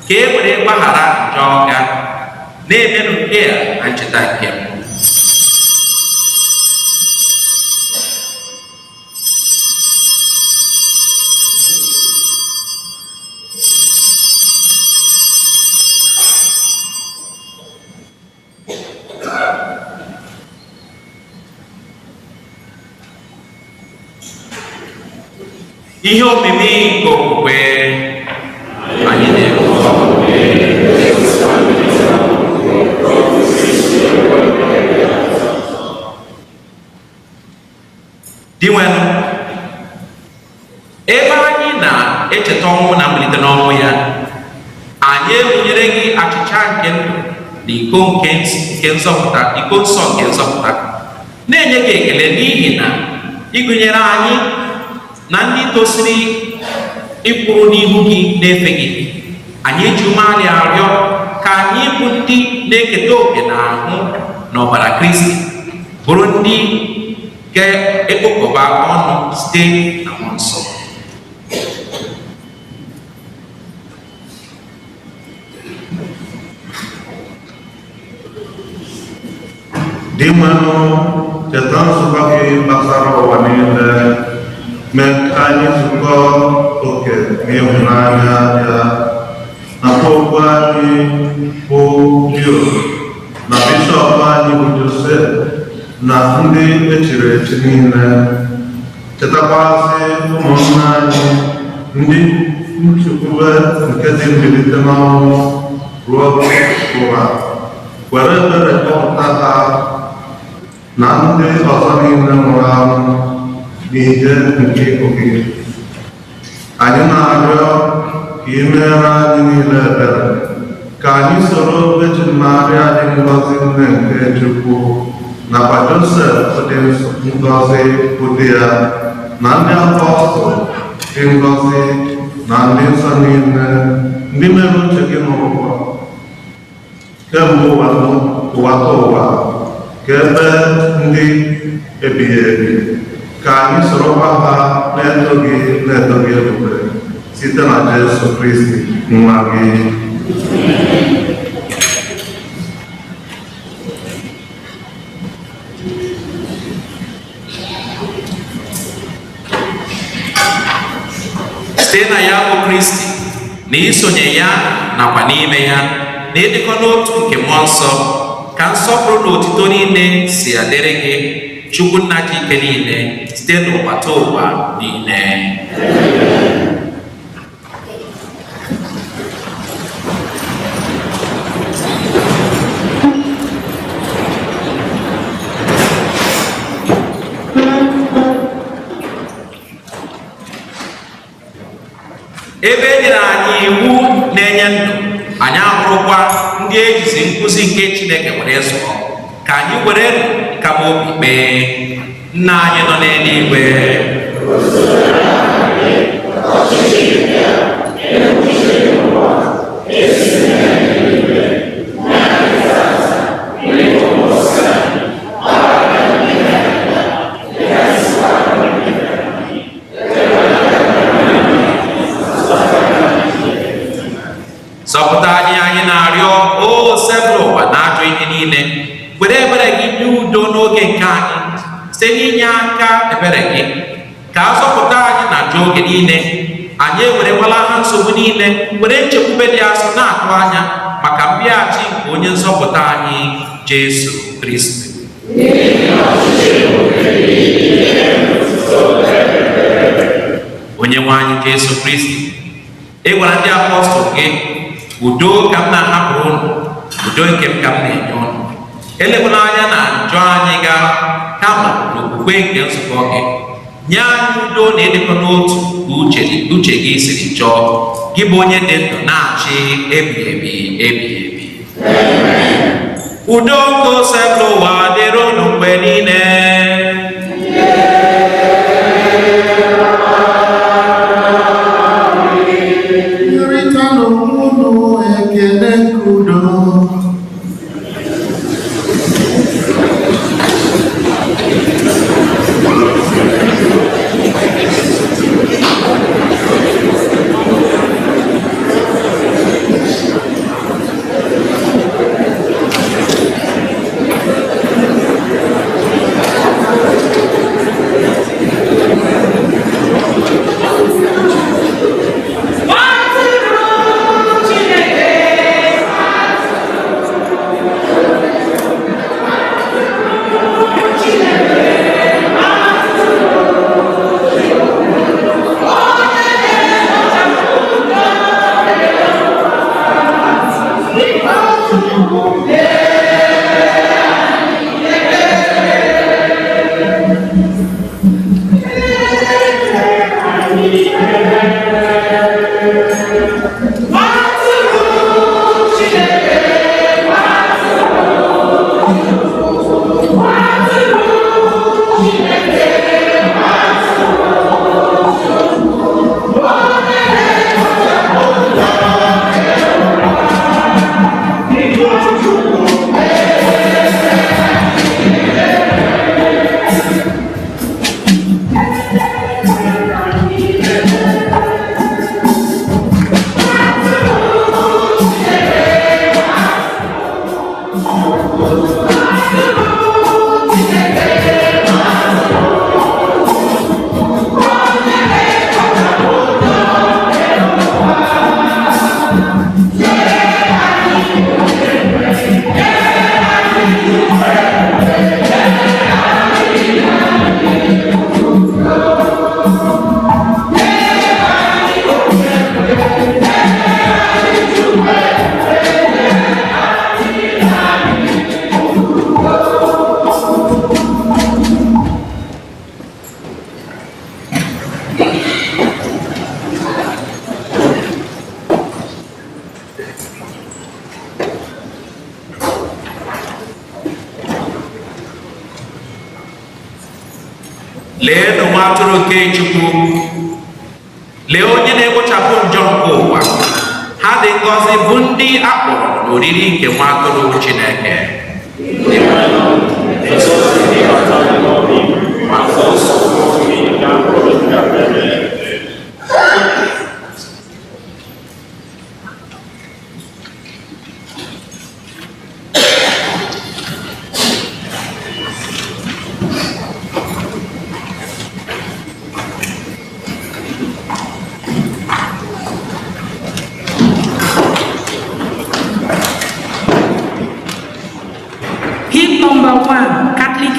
ka e were gbaghara njọ ga. Na-emenụ nke a na ncheta nke m. Ihe omimi nke okwukwe anyị na-ekwu. Dinwenụ, ebe anyị na-echeta ọnwụ na mbilite n'ọnwụ ya, anyị ebunyere gị achịcha nke ndụ na iko nke nzọpụta, iko nsọ nke nzọpụta, na-enye gị ekele n'ihi na ị gụnyere anyị na ndị tosiri ịkwụrụ n'ihu gị na-efe gị. Anyị ji umeala arịọ ka anyị bụ ndị na-eketa oke na ahụ na ọbara Kristi bụrụ ndị ga-ekpokọba ọnụ site na mmụọ nsọ. Dinwenụ, cheta nzukọ gị gbasara ụwa niile, mee ka anyị zukọ oke n'ịhụnanya ya, na popu anyị bụ Leo, na bishọp anyị bụ Joseph, na ndị echiri echi niile. Chetakwazị ụmụnne anyị ndị nchekwube nke dị mbilite n'ọnwụ ruo ụra, were ebere kpọpụta ha na ndị ọzọ niile nwụrụ anwụ n'ihe nke ogige. Anyị na-arịọ ka ị meere anyị niile ebere, ka anyị soro Virgin Maria dị ngọzi nne nke Chukwu, nakwa Josef dị ngọzi bụ di ya, na ndị apọstụl dị ngọzi na ndị nsọ niile ndị mere uche gị n'ụwa kemgbe ụwa ta ụwa, ka ebe ndị ebighị ebi, ka anyị sorokwa ha na-eto gị na-eto gị ebube site na Jesu Kristi nwa gị. Site na ya bụ Kristi, na isonye ya nakwa n'ime ya, na ịdịkọ n'otu nke mmụọ nsọ, Ka nsọpụrụ na otito niile si adịrị gị, Chukwu nna ji ike niile, site n'ụwa ta ụwa niile. Ebe e nyere anyị iwu na-enye ndụ, anyị abụrụkwa ndị ejizi nkụzi nke Chineke were zụọ, ka anyị were nkama obi kpee. Nna anyị nọ n'eluigwe, zọpụta anyị, anyị na-arịọ, o sebụrụ ụwa na ajọ ihe niile, were ebere gị nye udo n'oge nke anyị, site n'inye aka ebere gị, ka a zọpụta anyị na ajọ oge niile. Anyị ewerekwala ha nsogbu niile, were nchekwube dị asọ na-atụ anya maka mbịaghachi nke onye nzọpụta anyị, Jesu Kristi. Onye nwe anyị Jesu Kristi, ị gwara ndị apọstụl gị, udo ka m na-ahapụrụ unu, udo nke m ka m na-enye unu. Elekwala anya na njọ anyị gara, kama n'okwukwe nke nzukọ gị. Nye anyị udo na ịdịkọ n'otu ka uche gị siri chọọ, gị bụ onye dị ndụ na-achị ebighị ebi ebighị ebi. Udo nke Osebụlụwa dịrị unu mgbe niile. Nyerịta n'onwe unu ekele nke udo. Leenụ nwa atụrụ nke Chukwu, lee onye na-ekpochapụ njọ nke ụwa. Ha dị ngọzi bụ ndị a kpọrọ n'oriri nke nwa atụrụ Chineke.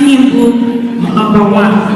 Nke mbụ, nọmba 1.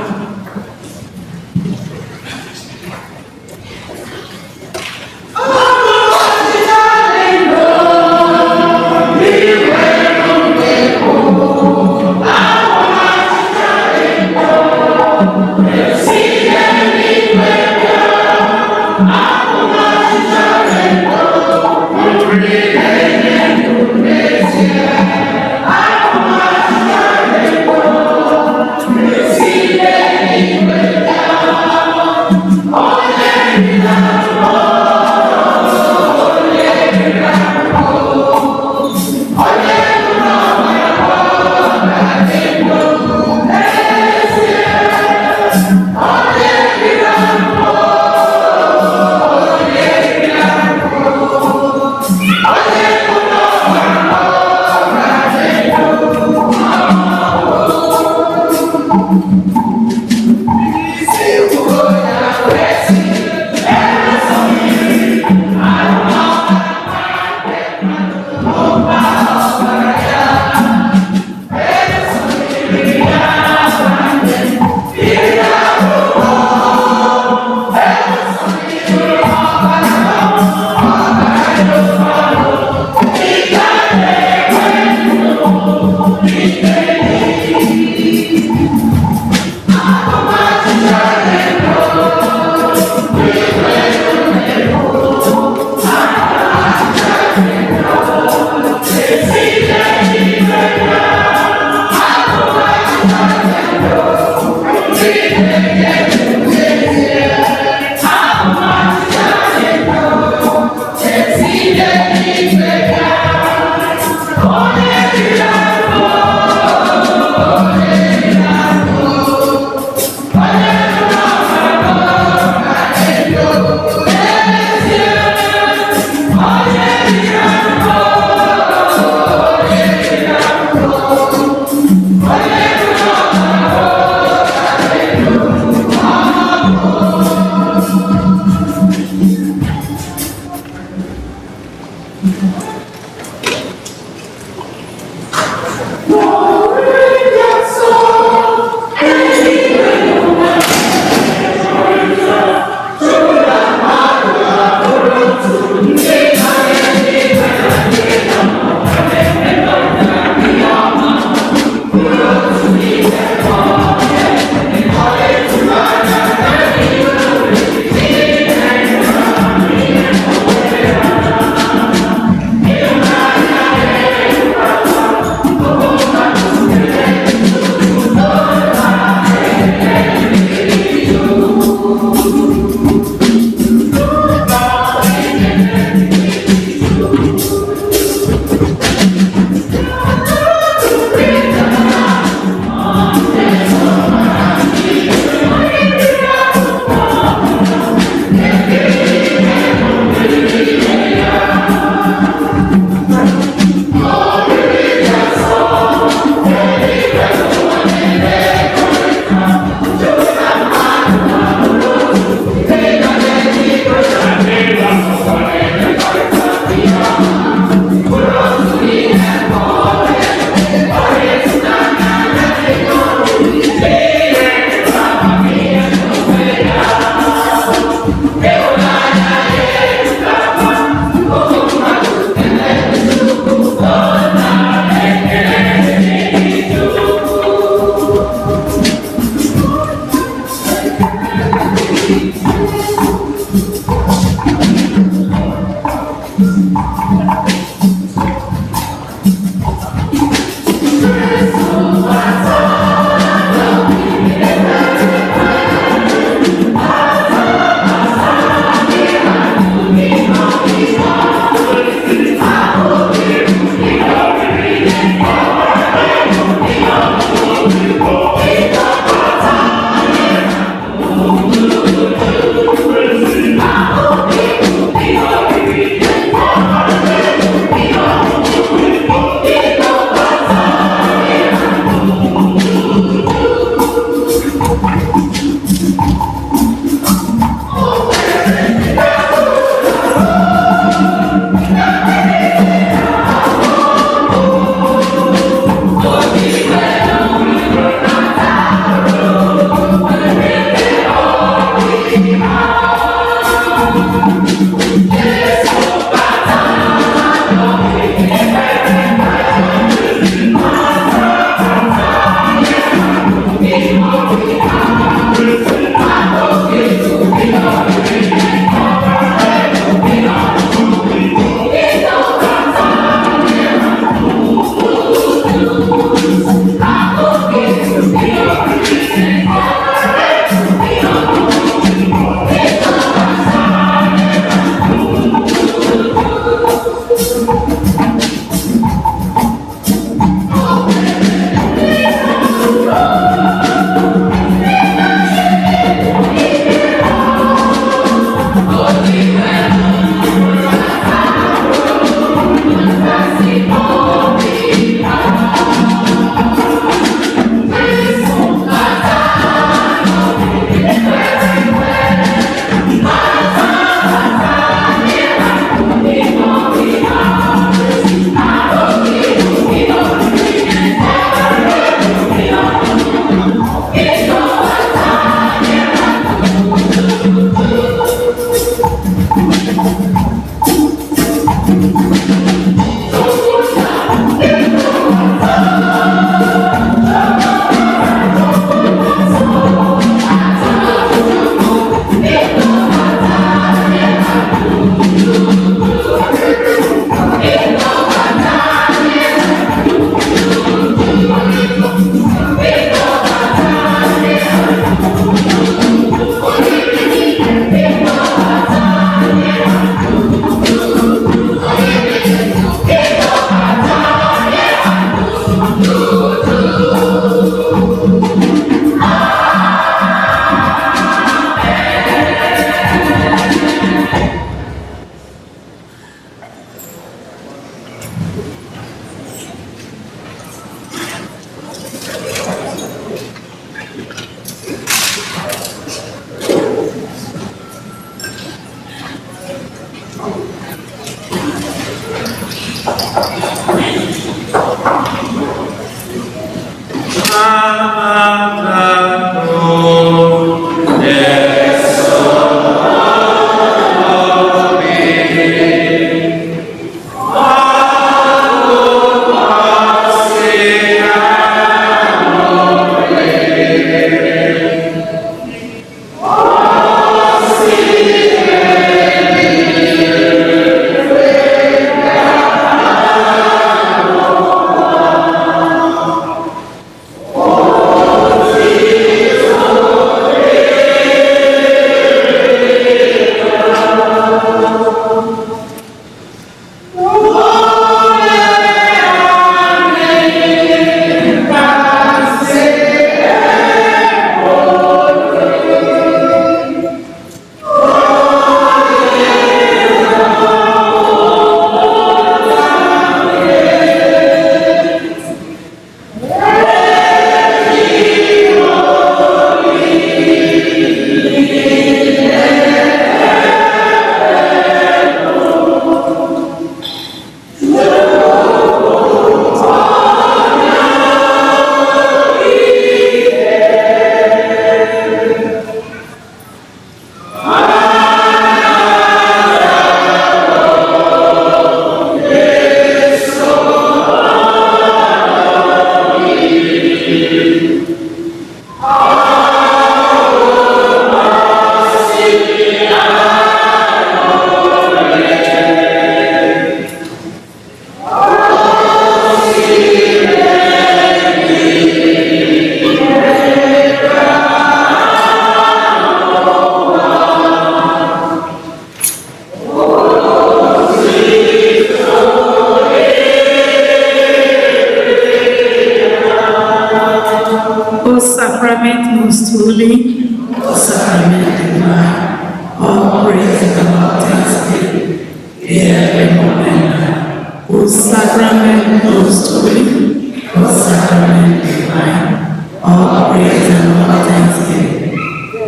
O sacrament most holy, O sacrament divine, all praise and all thanksgiving, be every moment now. O sacrament most holy, O sacrament divine, all praise and all thanksgiving,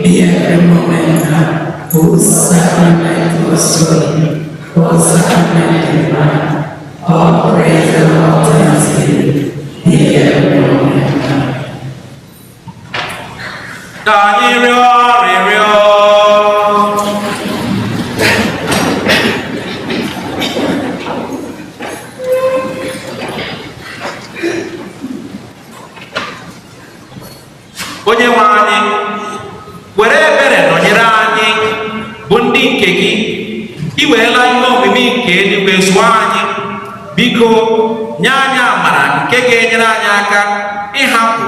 be every moment now. O sacrament most holy, O sacrament divine, all praise and all thanksgiving, be every moment now. Ka anyị rịọ arịrịọ. Onye nwe anyị, were ebere nọnyere anyị bụ ndị nke gị. I weela ihe omimi nke eluigwe zụọ anyị. Biko, nye anyị amara nke ga-enyere anyị aka ịhapụ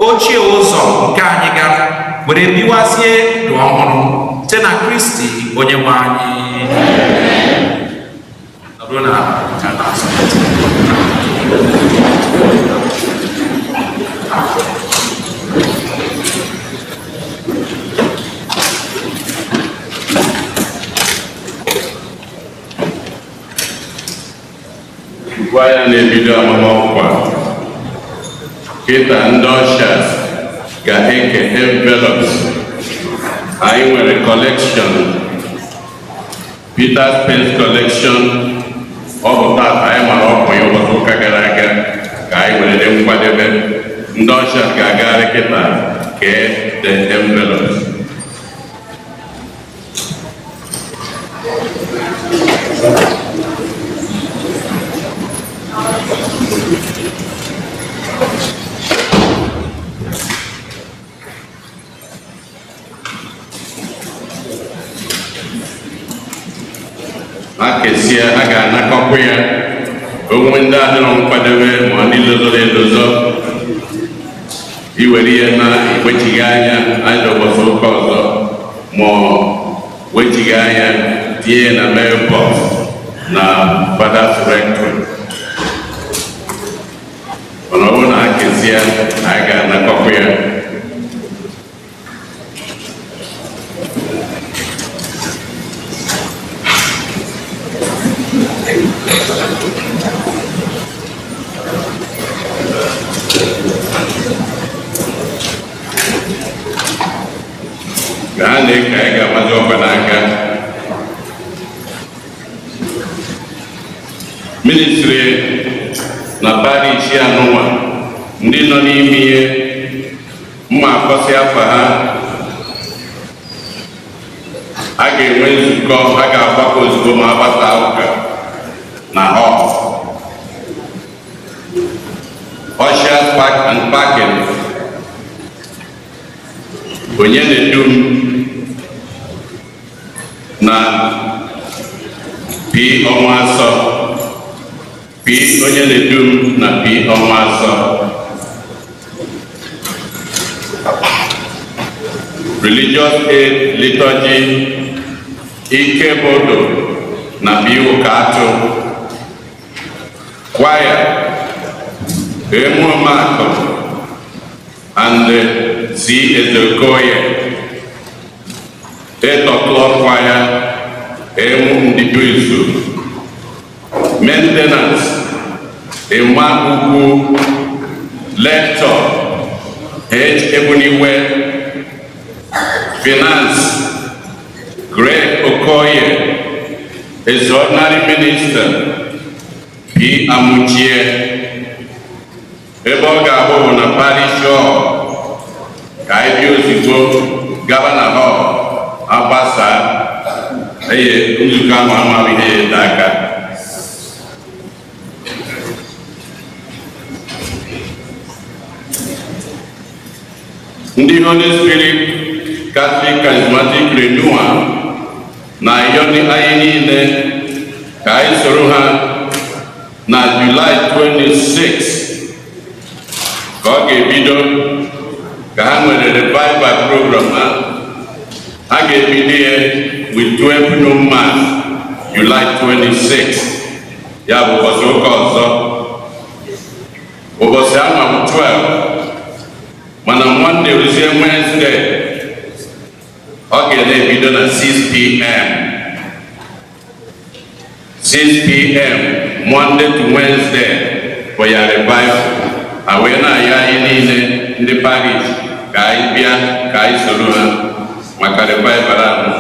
ochie ụzọ nke anyị gara were biwazie ndụ ọhụrụ site na Kristi onye nwe anyị. Nọdụ na ala azụ. Gwa ya na-ebido amamọkwa kịta ndị ushers ga-eke envelopes. Anyị nwere collection, Peter Spence collection. Ọ bụ tata anyị mara ọkwa ya ụbọchị ụka gara aga ka anyị were dị nkwadebe. Ndị ushers ga-agagharị kịta kee the envelopes. Ha kesie, a ga-anakọkwa ya onwe ndị adịrọ nkwadebe ma ndị lozoro elozo iwere ihe na ekwechighị anya anya ụbọchị ụka ọzọ ma ọ wechighị anya tinye ya na mailbox na Father's Rectory. Mana ọ bụrụ na ha kesie, a ga-anakọkwa ya. Ka a na-eke, anyị ga-amazi ọkwa n'aka ministry. Na parish anụnwa, ndị nọ n'ime ihe mma akpọsị afa ha, a ga-enwe nzukọ, a ga-agbakọ ozugbo ma agbasa ụka na hall. Ushers Park and Parking, onye na-edu m na P ọnwa asọ, P onye na-edu m na P ọnwa asọ. Religious Aid Liturgy, Ikebodo na B Ụka-Atụ. Choir, Emuomakụ and C. Ezeokoye. 8 o'clock choir, Emu Ndibuizu. Maintenance, Emma Ugwu. Lector, H. Ebuniwe. Finance, Greg Okoye. Extraordinary Minister, P. Amuchie. Ebe ọ ga-abụ bụ na parish hall. Ka anyị bịa ozugbo gaba na hall, agbasa eye nzukọ ahụ, amaghị ihe ya ete aka. Ndị Holy Spirit Catholic Charismatic Renewal na-ayọ anyị niile ka anyị soro ha na July 26, ka ọ ga-ebido, ka ha nwere revival program ha. Ha ga-ebido ya with 12 noon mass, July 26, ya bụ ụbọchị ụka ọzọ. Ụbọchị ahụ bụ 12, mana Monday ruzie Wednesday, ọ ga na-ebido na 6 p.m., 6 p.m. Monday to Wednesday for ya revival. A wee na-ayọ anyị niile ndị parish ka anyị bịa, ka anyị soro ha maka revival ahụ.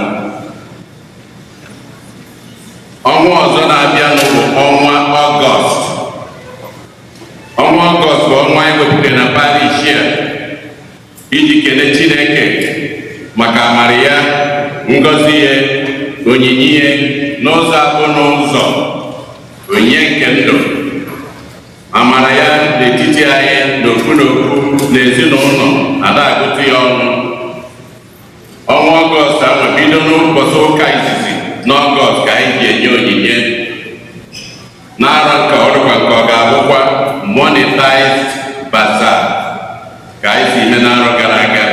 Ọnwa ọzọ na-abịanụ bụ ọnwa Ọgọst. Ọnwa Ọgọst bụ ọnwa anyị wepụtara na parish a iji kele Chineke maka amara ya, ngọzi ya, onyinye ya n'ụzọ abụ n'ụzọ onyinye nke ndụ, amara ya n'etiti anyị n'ofu n'ofu na ezinụlọ ada agụtụ ya ọnụ. Ọnwa Ọgọst ahụ bido n'ụbọchị ụka izizi n'Ọgọst ka anyị ji enye onyinye. N'arọ nke ọ dịkwa nke ọ ga-abụkwa monetized bazaar ka anyị si eme n'arọ gara aga.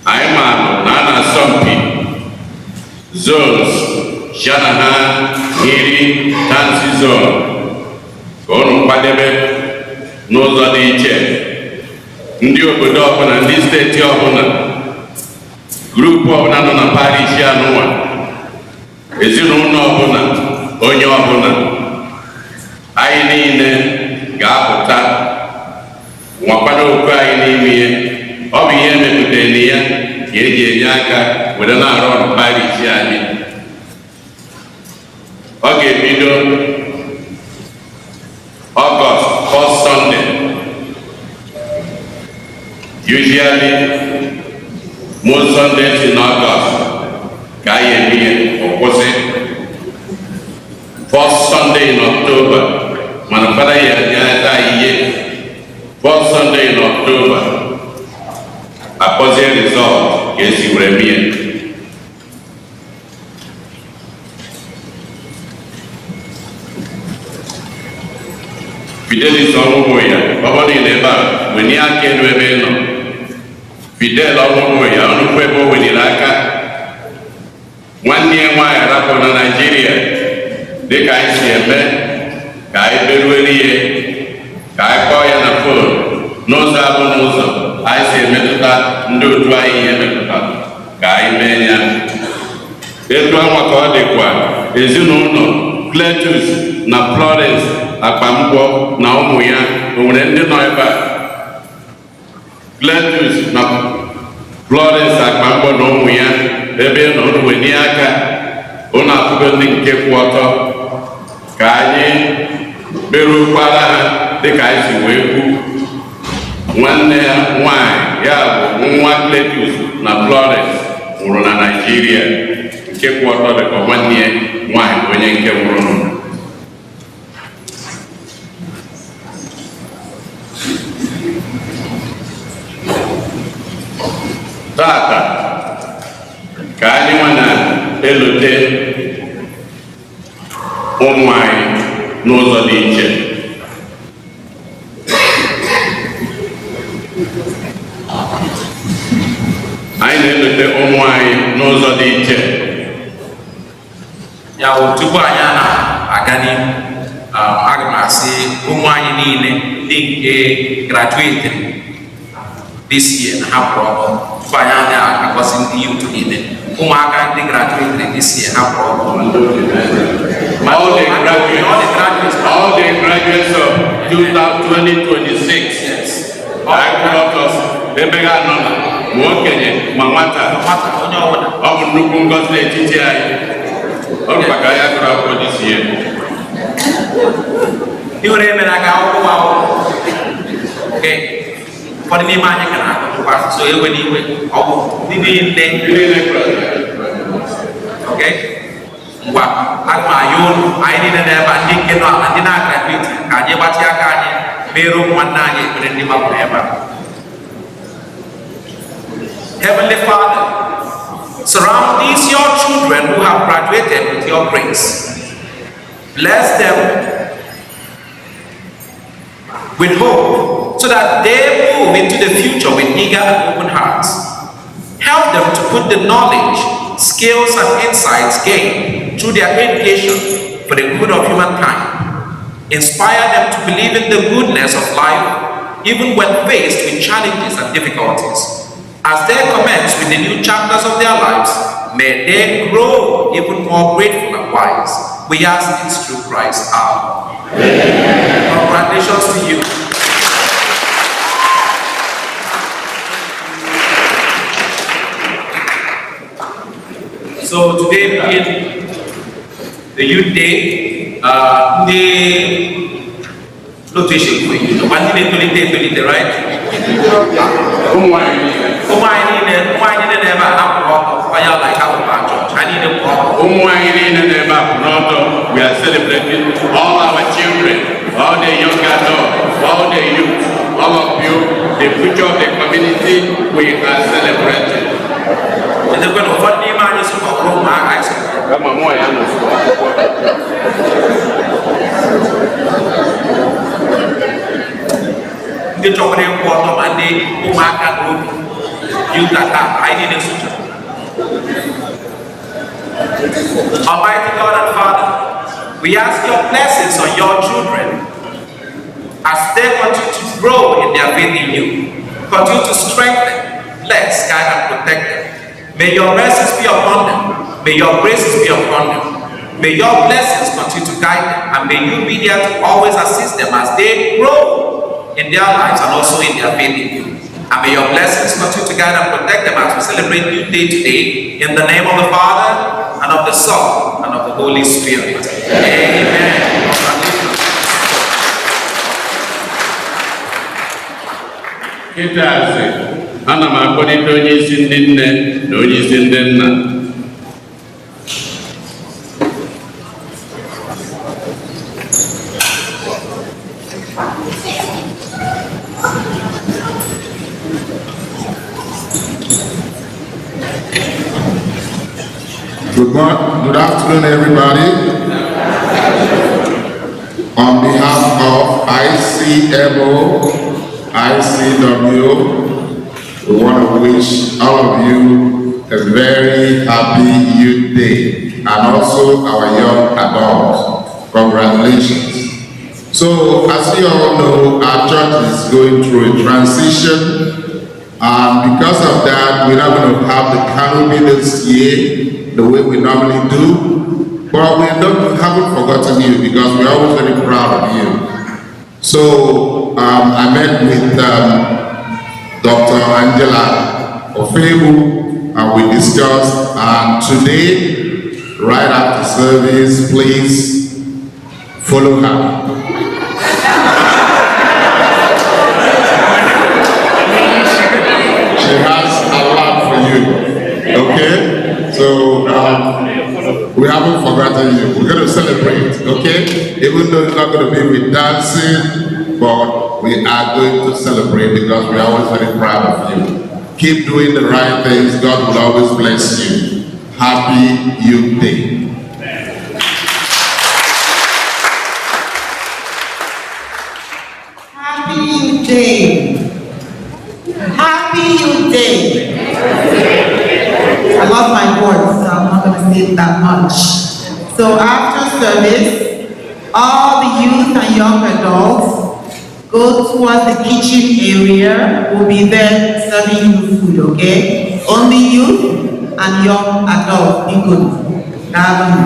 Anyị maara na a na-asọ mpi zones, Shanahan, Hiri, Tansi zone, ka ụnụ kwadebe n'ụzọ dị iche. Ndị obodo ọbụla, ndị steeti ọbụla, group ọbụla nọ na parish anụnwa, ezinụlọ ọbụla, onye ọbụla, anyị niile ga-apụta nwakwado oku anyị n'ime ihe. Ọ bụ ihe emepụtara na ya ka eji enye aka were na-arụ ọrụ parish anyị. Ọ ga-ebido August first Sunday. Usually most Sundays in August ka anyị eme ihe, ọ kwụsị first Sunday in October, mana fada ya nye anyị ihe first Sunday in October, akpọzie result ka esi were mee. Fidelis ọnwụgwụ ya, ọ bụrụ na ị nọ ebe a, welie aka elu ebe ị nọ. Fidel ọnwụgwụ ya, ọnụkwu ebe o weliri aka. Nwanne ya nwaanyị rapụ na Naịjirịa, dịka anyị si eme, ka anyị beruere ihe, ka anyị kpọọ ya na phone n'ụzọ abụ n'ụzọ anyị si emetụta ndị otu anyị, ihe metụta ka anyị mee ya. Etu anwa ka ọ dịkwa ezinụlọ Cletus na Florence Akpamgbo na ụmụ ya. O nwere ndị nọ ebe a? Cletus na Florence Akpamgbo na ụmụ ya, ebe ị nọ, unu welie aka. Unu afụgo ndị nke kwụ ọtọ. Ka anyị Kperukwara ha dịka anyị si wee kwu. Nwanne ya nwanyị, ya bụ nwa Cletus na Florence, nwụrụ na Naịjirịa. Nke kwụ ọtọ dịka nwanne ya nwanyị bụ onye nke nwụrụ. Tata ka anyị nwa na-elote ụmụ anyị n'ụzọ dị iche. Anyị na-elote ụmụ anyị n'ụzọ dị iche. Ya bụ, tupu anyị a na-aga n'ihu, aga m asị ụmụ anyị niile ndị nke graduate this year na ha kwụrụ ọtọ. Tupu anyị a na-agọzi ndị youth niile, ụmụaka ndị graduate this year, ha kwụrụ ọtọ. All the graduates, All the graduates. All the graduates of 2026. Yes. Anyị kwụrụ ọtọ ebe ha nọ na ma okenye ma nwata. Nwata, onye ọbụla. Ọ bụ nnukwu ngọzi n'etiti anyị. Ọ bụ maka ya gụrụ akwụkwọ this year. Ị nwere emere aka akwụkwọ akwụkwọ. Okay. Ụfọdụ n'ime anyị ka na-agụkwa, so ewe n'iwe, ọ bụ ndị niile. Ndị niile graduate. Okay? Ngwa, aga m ayọ unu, anyị niile n'ebe a, ndị nke nọ ala, ndị na-agraduate, ka anyị gbatị aka anyị mere ụmụ nwanne anyị ekpere ndị gbapụrụ ebe a. Heavenly Father, surround these your children who have graduated with your grace. Bless them with hope so that they move into the future with eager and open hearts. Help them to put the knowledge, skills, and insights gained through their education for the good of humankind. Inspire them to believe in the goodness of life, even when faced with challenges and difficulties. As they commence with the new chapters of their lives, may they grow even more grateful and wise. We ask this through Christ our Lord. Congratulations to you. So today being the Youth Day, ndị n'otu esi ekwu youth, ọkwa ndị na-etolite etolite, right? Ụmụ anyị niile. Ụmụ anyị niile na-ebe a, ha kwụrụ ọtọ, onye ọla ha kwụrụ chọọchị, ha niile kwụrụ ọtọ. Ụmụ anyị niile na-ebe a kwụ n'ọtọ. We are celebrating all our children, all the young adults, all the youth, all of you, the future of the community, we are celebrating. Chetakwa na ụfọdụ n'ime anyị so ọbụrụ ụmụaka anyị so. Kama mụ ya nọ nso akwụkwọ. Ndị chọkwara ịkwụ ọtọ, ma ndị ụmụaka n'obi youth ata, anyị niile socha. Almighty God and Father, we ask your blessings on your children as they continue to grow in their faith in you. Continue to strengthen, bless, guide, and protect them. May your mercies be upon them. May your graces be upon them. May your blessings continue to guide them, and may you be there to always assist them as they grow in their lives and also in their faith in you. And may your blessings continue to guide and protect them as we celebrate New Day today. In the name of the Father, and of the Son, and of the Holy Spirit. Amen. Congratulations. Kịtazi, ana m akpọlite onye isi ndị nne na onye isi ndị nna. Good morning, good afternoon, everybody. On behalf of ICMO, ICW, we want to wish all of you a very happy Youth Day and also our young adults. Congratulations. So, as you all know, our church is going through a transition, and because of that, we're not going to have the canopy this year the way we normally do, but we haven't forgotten you because we're always very proud of you. So I met with Dr. Angela Ofebu and we discussed, and today, right after service, please follow her. We haven't forgotten you. We're going to celebrate, okay? Even though it's not going to be with dancing, but we are going to celebrate because we're always very proud of you. Keep doing the right things. God will always bless you. Happy Youth Day. Happy Youth Day. Happy Youth Day. I lost my voice, so I'm not going to say it that much. So after service, all the youth and young adults go towards the kitchen area. We'll be there serving you food, okay? Only youth and young adults. Be good. Daalụ.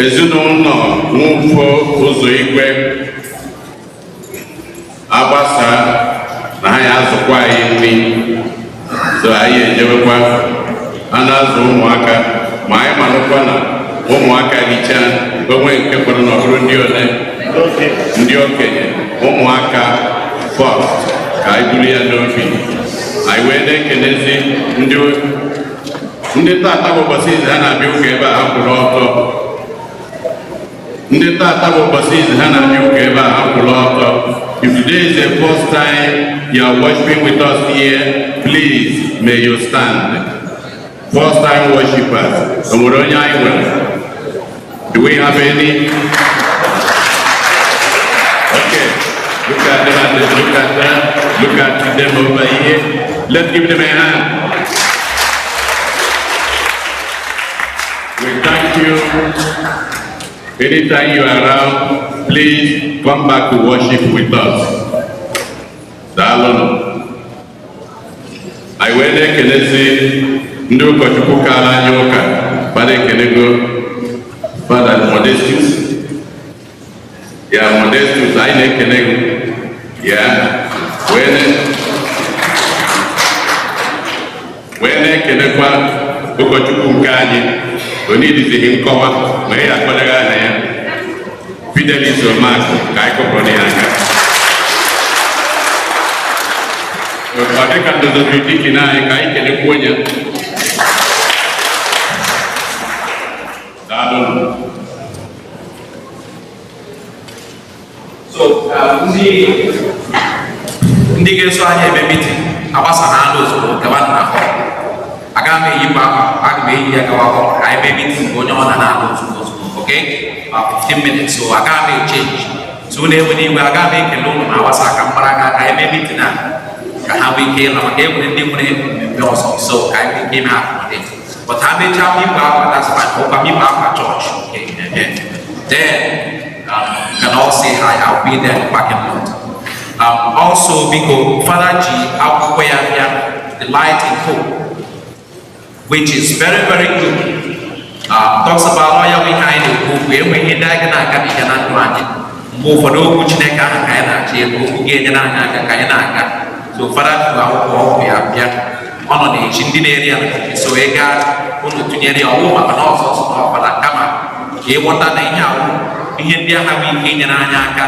Ezinụlọ Nwufo Ụzọ Igwe agbasa na ha ya azụkwa anyị nri, so anyị ejewekwa a na-azụ ụmụaka, ma anyị malụkwa na ụmụaka richaa onwe nke kwere na ọ bụrụ ndị ole ndị okenye, ụmụaka first, ka anyị buru ya n'obi. Anyị wee na-ekelezi ndị tata bụ ụbọchị izu ha na-abịa ụka ebe a, ha kwụrụ ọtọ. Ndị tata bụ ụbọchị izu ha na-abịa ụka ebe a, ha kwụrụ ọtọ. If today is the first time you are worshiping with us here, please may you stand. First time worshipers, o nwere onye anyị nwere? Do we have any? Okay, look at them and look at them, look at them over here. Let's give them a hand. We thank you. Anytime you are around, please come back to worship with us. Daalụnụ. Anyị wee na-ekelezi ndị ụkọchukwu kaara anyị ụka. Fada ekelego Fada Modestus. Ya Modestus, anyị na-ekele gị. Ya wee na-ekelekwa ụkọchukwu nke anyị, onye idizighị nkọwa ma ya akpọdaghị aha ya, Fidelis Omakụ, ka anyị kụpụrụ ya aka. Ọ dịka ndoziri deacon anyị, ka anyị kelekwuo ya. Daalụnụ. So ndị ga-eso anyị eme meeting agbasa na anụ ozugbo gawa na hall. Agaghị m eyipụ akwa, aga m eyi ya gawa hall ka anyị mee meeting, onye ọ na na-alụ ozugbo ozugbo, okay? About 15 minutes, so agaghị m echange. So unu enwe n'iwe, agaghị m ekele ụnụ ma agbasa ka m gbara aka ka anyị mee meeting a ka ha nwee ike ịla, maka e nwere ndị nwere mmemme ọzọ, so ka anyị nwee ike ime accommodate. But ha mechaa m akwa, that's fine. Ọkwa m akwa church, okay? Then you can all say hi. I'll be there in the parking lot. Also, biko, Father ji akwụkwọ ya bịa, The Light in Hope, which is very, very good. Talks about ọ ya bụ ihe anyị na-ekwu okwu, enwe ihe ndị anyị ga na-agabiga na ndụ anyị. Mgbe ụfọdụ okwu Chineke ahụ ka anyị na-achọ ebe okwu ga-enyere anyị aka ka anyị na-aga. So Fada ji akwụkwọ ọgwụ ya bịa, ọ nọ n'echi ndị na-eri ya na so ị gaa unu tụnyere ya ọwụ maka na ọzọ ọzọ na ọbara, kama ka ịghọta na ihe awụ ihe ndị agha bụ ike inyere anyị aka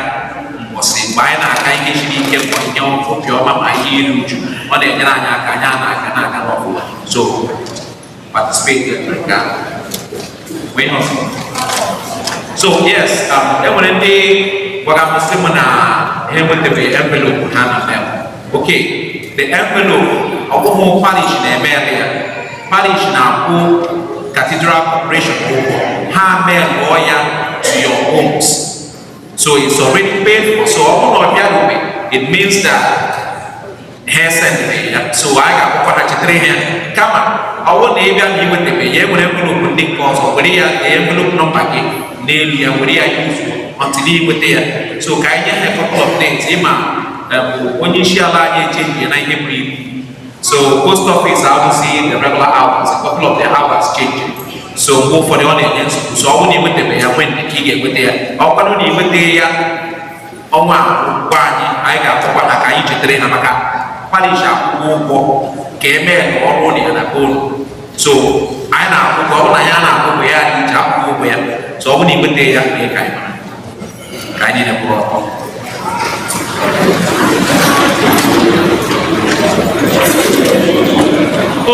mbọsị mgbe anyị na-aga ihe siri ike, ma ihe obiọma ma ihe iru uju, ọ na-enyere anyị aka anyị a na-aga na-aga n'ọfụma. So participate in nke a. Wee ọzọ. So yes, e nwere ndị gwara m sị m na ha enwetabeghị envelope ha na mail. Okay, the envelope, ọ bụghị parish na-eme ya. Parish na-akwụ Cathedral Corporation ụgwọ ha mail ya to your homes, so it's already paid for. So ọ bụrụ na ọ bịarubeghị, it means that ha esendịrị ya, so anyị ga-akwụkwọ ha chetara ha. Kama ọ bụrụ na ị bịa na iwetabeghị ya, e nwere envelope ndị nke ọzọ, were ya dee envelope number gị n'elu ya, were ya yuzuo until ị nweta ya. So ka anyị nye ha a couple of days. Ịma onye isi ala anyị echange na ihe buru ibu, so post office abụzi the regular hours, a couple of the hours change, so mgbe ụfọdụ ọ na-enye nsogbu. So ọ bụrụ na ị nwetabeghị ya, nwee ka ị ga-enweta ya. Ọ kwanụ na ị nweta ya ọnwa a, gwa anyị, anyị ga-akpọkwa ha ka anyị chetara ha, maka parish akwụkwọ ụgwọ ka emee ka ọrụ ụlọ ya na bonu. So anyị na-akwụ ụgwọ, ọ bụrụ na ya na-akwụ ụgwọ ya, anyị ji akwụ ụgwọ ya. So ọ bụrụ na ị nweta ya, mee ka anyị mara. Ka anyị niile kwụrụ ọtọ.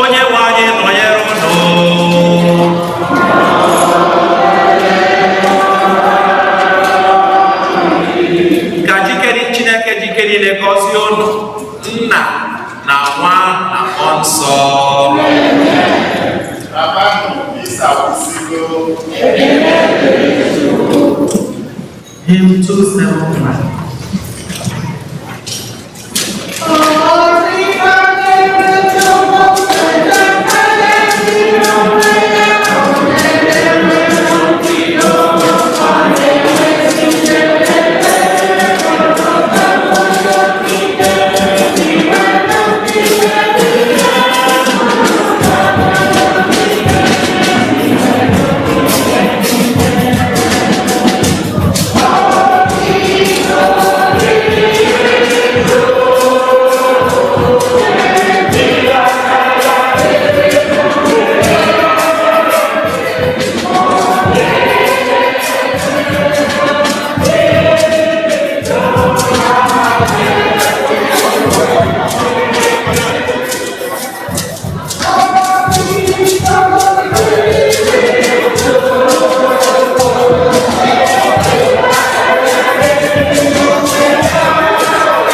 Onye nwe anyị nọnyere unu. Ka jikere Chineke jikere niile gọzie unu, Nna na Nwa na Mmụọ Nsọ. Misa akwụsịgo. Hymn 271.